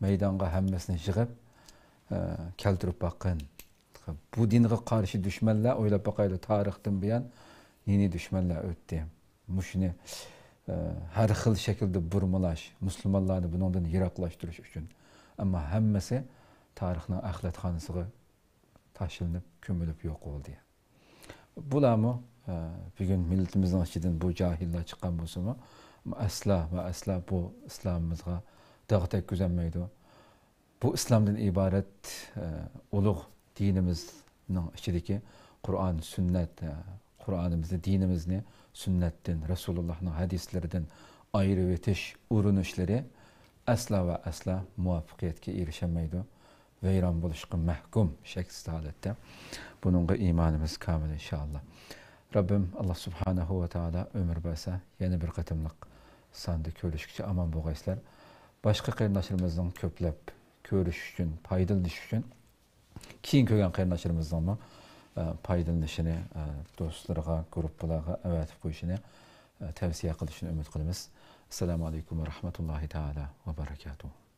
مەيدانغا ھەممىسىنى يىغىپ، ئە، كەلتۈرۈپ باققىن. بۇ دىنغا قارشى دۈشمەنلەر، ئويلاپ باقايلى، تارىختىن بۇيان نى-نى دۈشمەنلەر ئۆتتى. مۇشۇنى، ئە، ھەر خىل شەكىلدە بۇرمىلاش، مۇسۇلمانلارنى بۇنىڭدىن يىراقلاشتۇرۇش ئۈچۈن. ئەمما ھەممىسى تارىخنىڭ ئەخلەتخانىسىغا تاشلىنىپ، كۆمۈلۈپ يوق بولدى. بۇلارمۇ، ئە، بۈگۈن مىللىتىمىزنىڭ ئىچىدىن بۇ جاھىللار چىققان بولسىمۇ، ئەسلا ۋە ئەسلا بۇ ئىسلامىمىزغا داغ تەگكۈزەلمەيدۇ. بۇ ئىسلامدىن ئىبارەت، ئە، ئۇلۇغ دىنىمىزنىڭ ئىچىدىكى قۇرئان، سۈننەت، ئە، قۇرئانىمىزنى، دىنىمىزنى سۈننەتتىن، رەسۇلۇللاھنىڭ ھەدىسلىرىدىن ئايرىۋېتىش ئۇرۇنۇشلىرى ئەسلا ۋە ئەسلا مۇۋەپپەقىيەتكە ئېرىشەلمەيدۇ. ۋەيران بولۇشقا مەھكۇم، شەكسىز ھالەتتە. بۇنىڭغا ئىمانىمىز كامىل، ئىنشائاللا. رەببىم ئاللا سۇبھانەھۇ ۋە تائالا ئۆمۈر بەرسە، يەنە بىر قېتىملىق ساندا كۆرۈشكىچە ئامان بولغايسىلەر. باشقا قېرىنداشلىرىمىزنىڭ كۆپلەپ كۆرۈش ئۈچۈن، پايدىلىنىش ئۈچۈن، كېيىن كۆرگەن قېرىنداشلىرىمىزنىڭمۇ، ئە، پايدىلىنىشىنى، ئە، دوستلىرىغا، گۇرۇپپىلارغا ئەۋەتىپ قويۇشىنى، ئە، تەۋسىيە قىلىشىنى ئۈمىد قىلىمىز. ئەسسالامۇ ئەلەيكۇم ۋە رەھمەتۇللاھى تائالا ۋە بەرەكاتۇھۇ.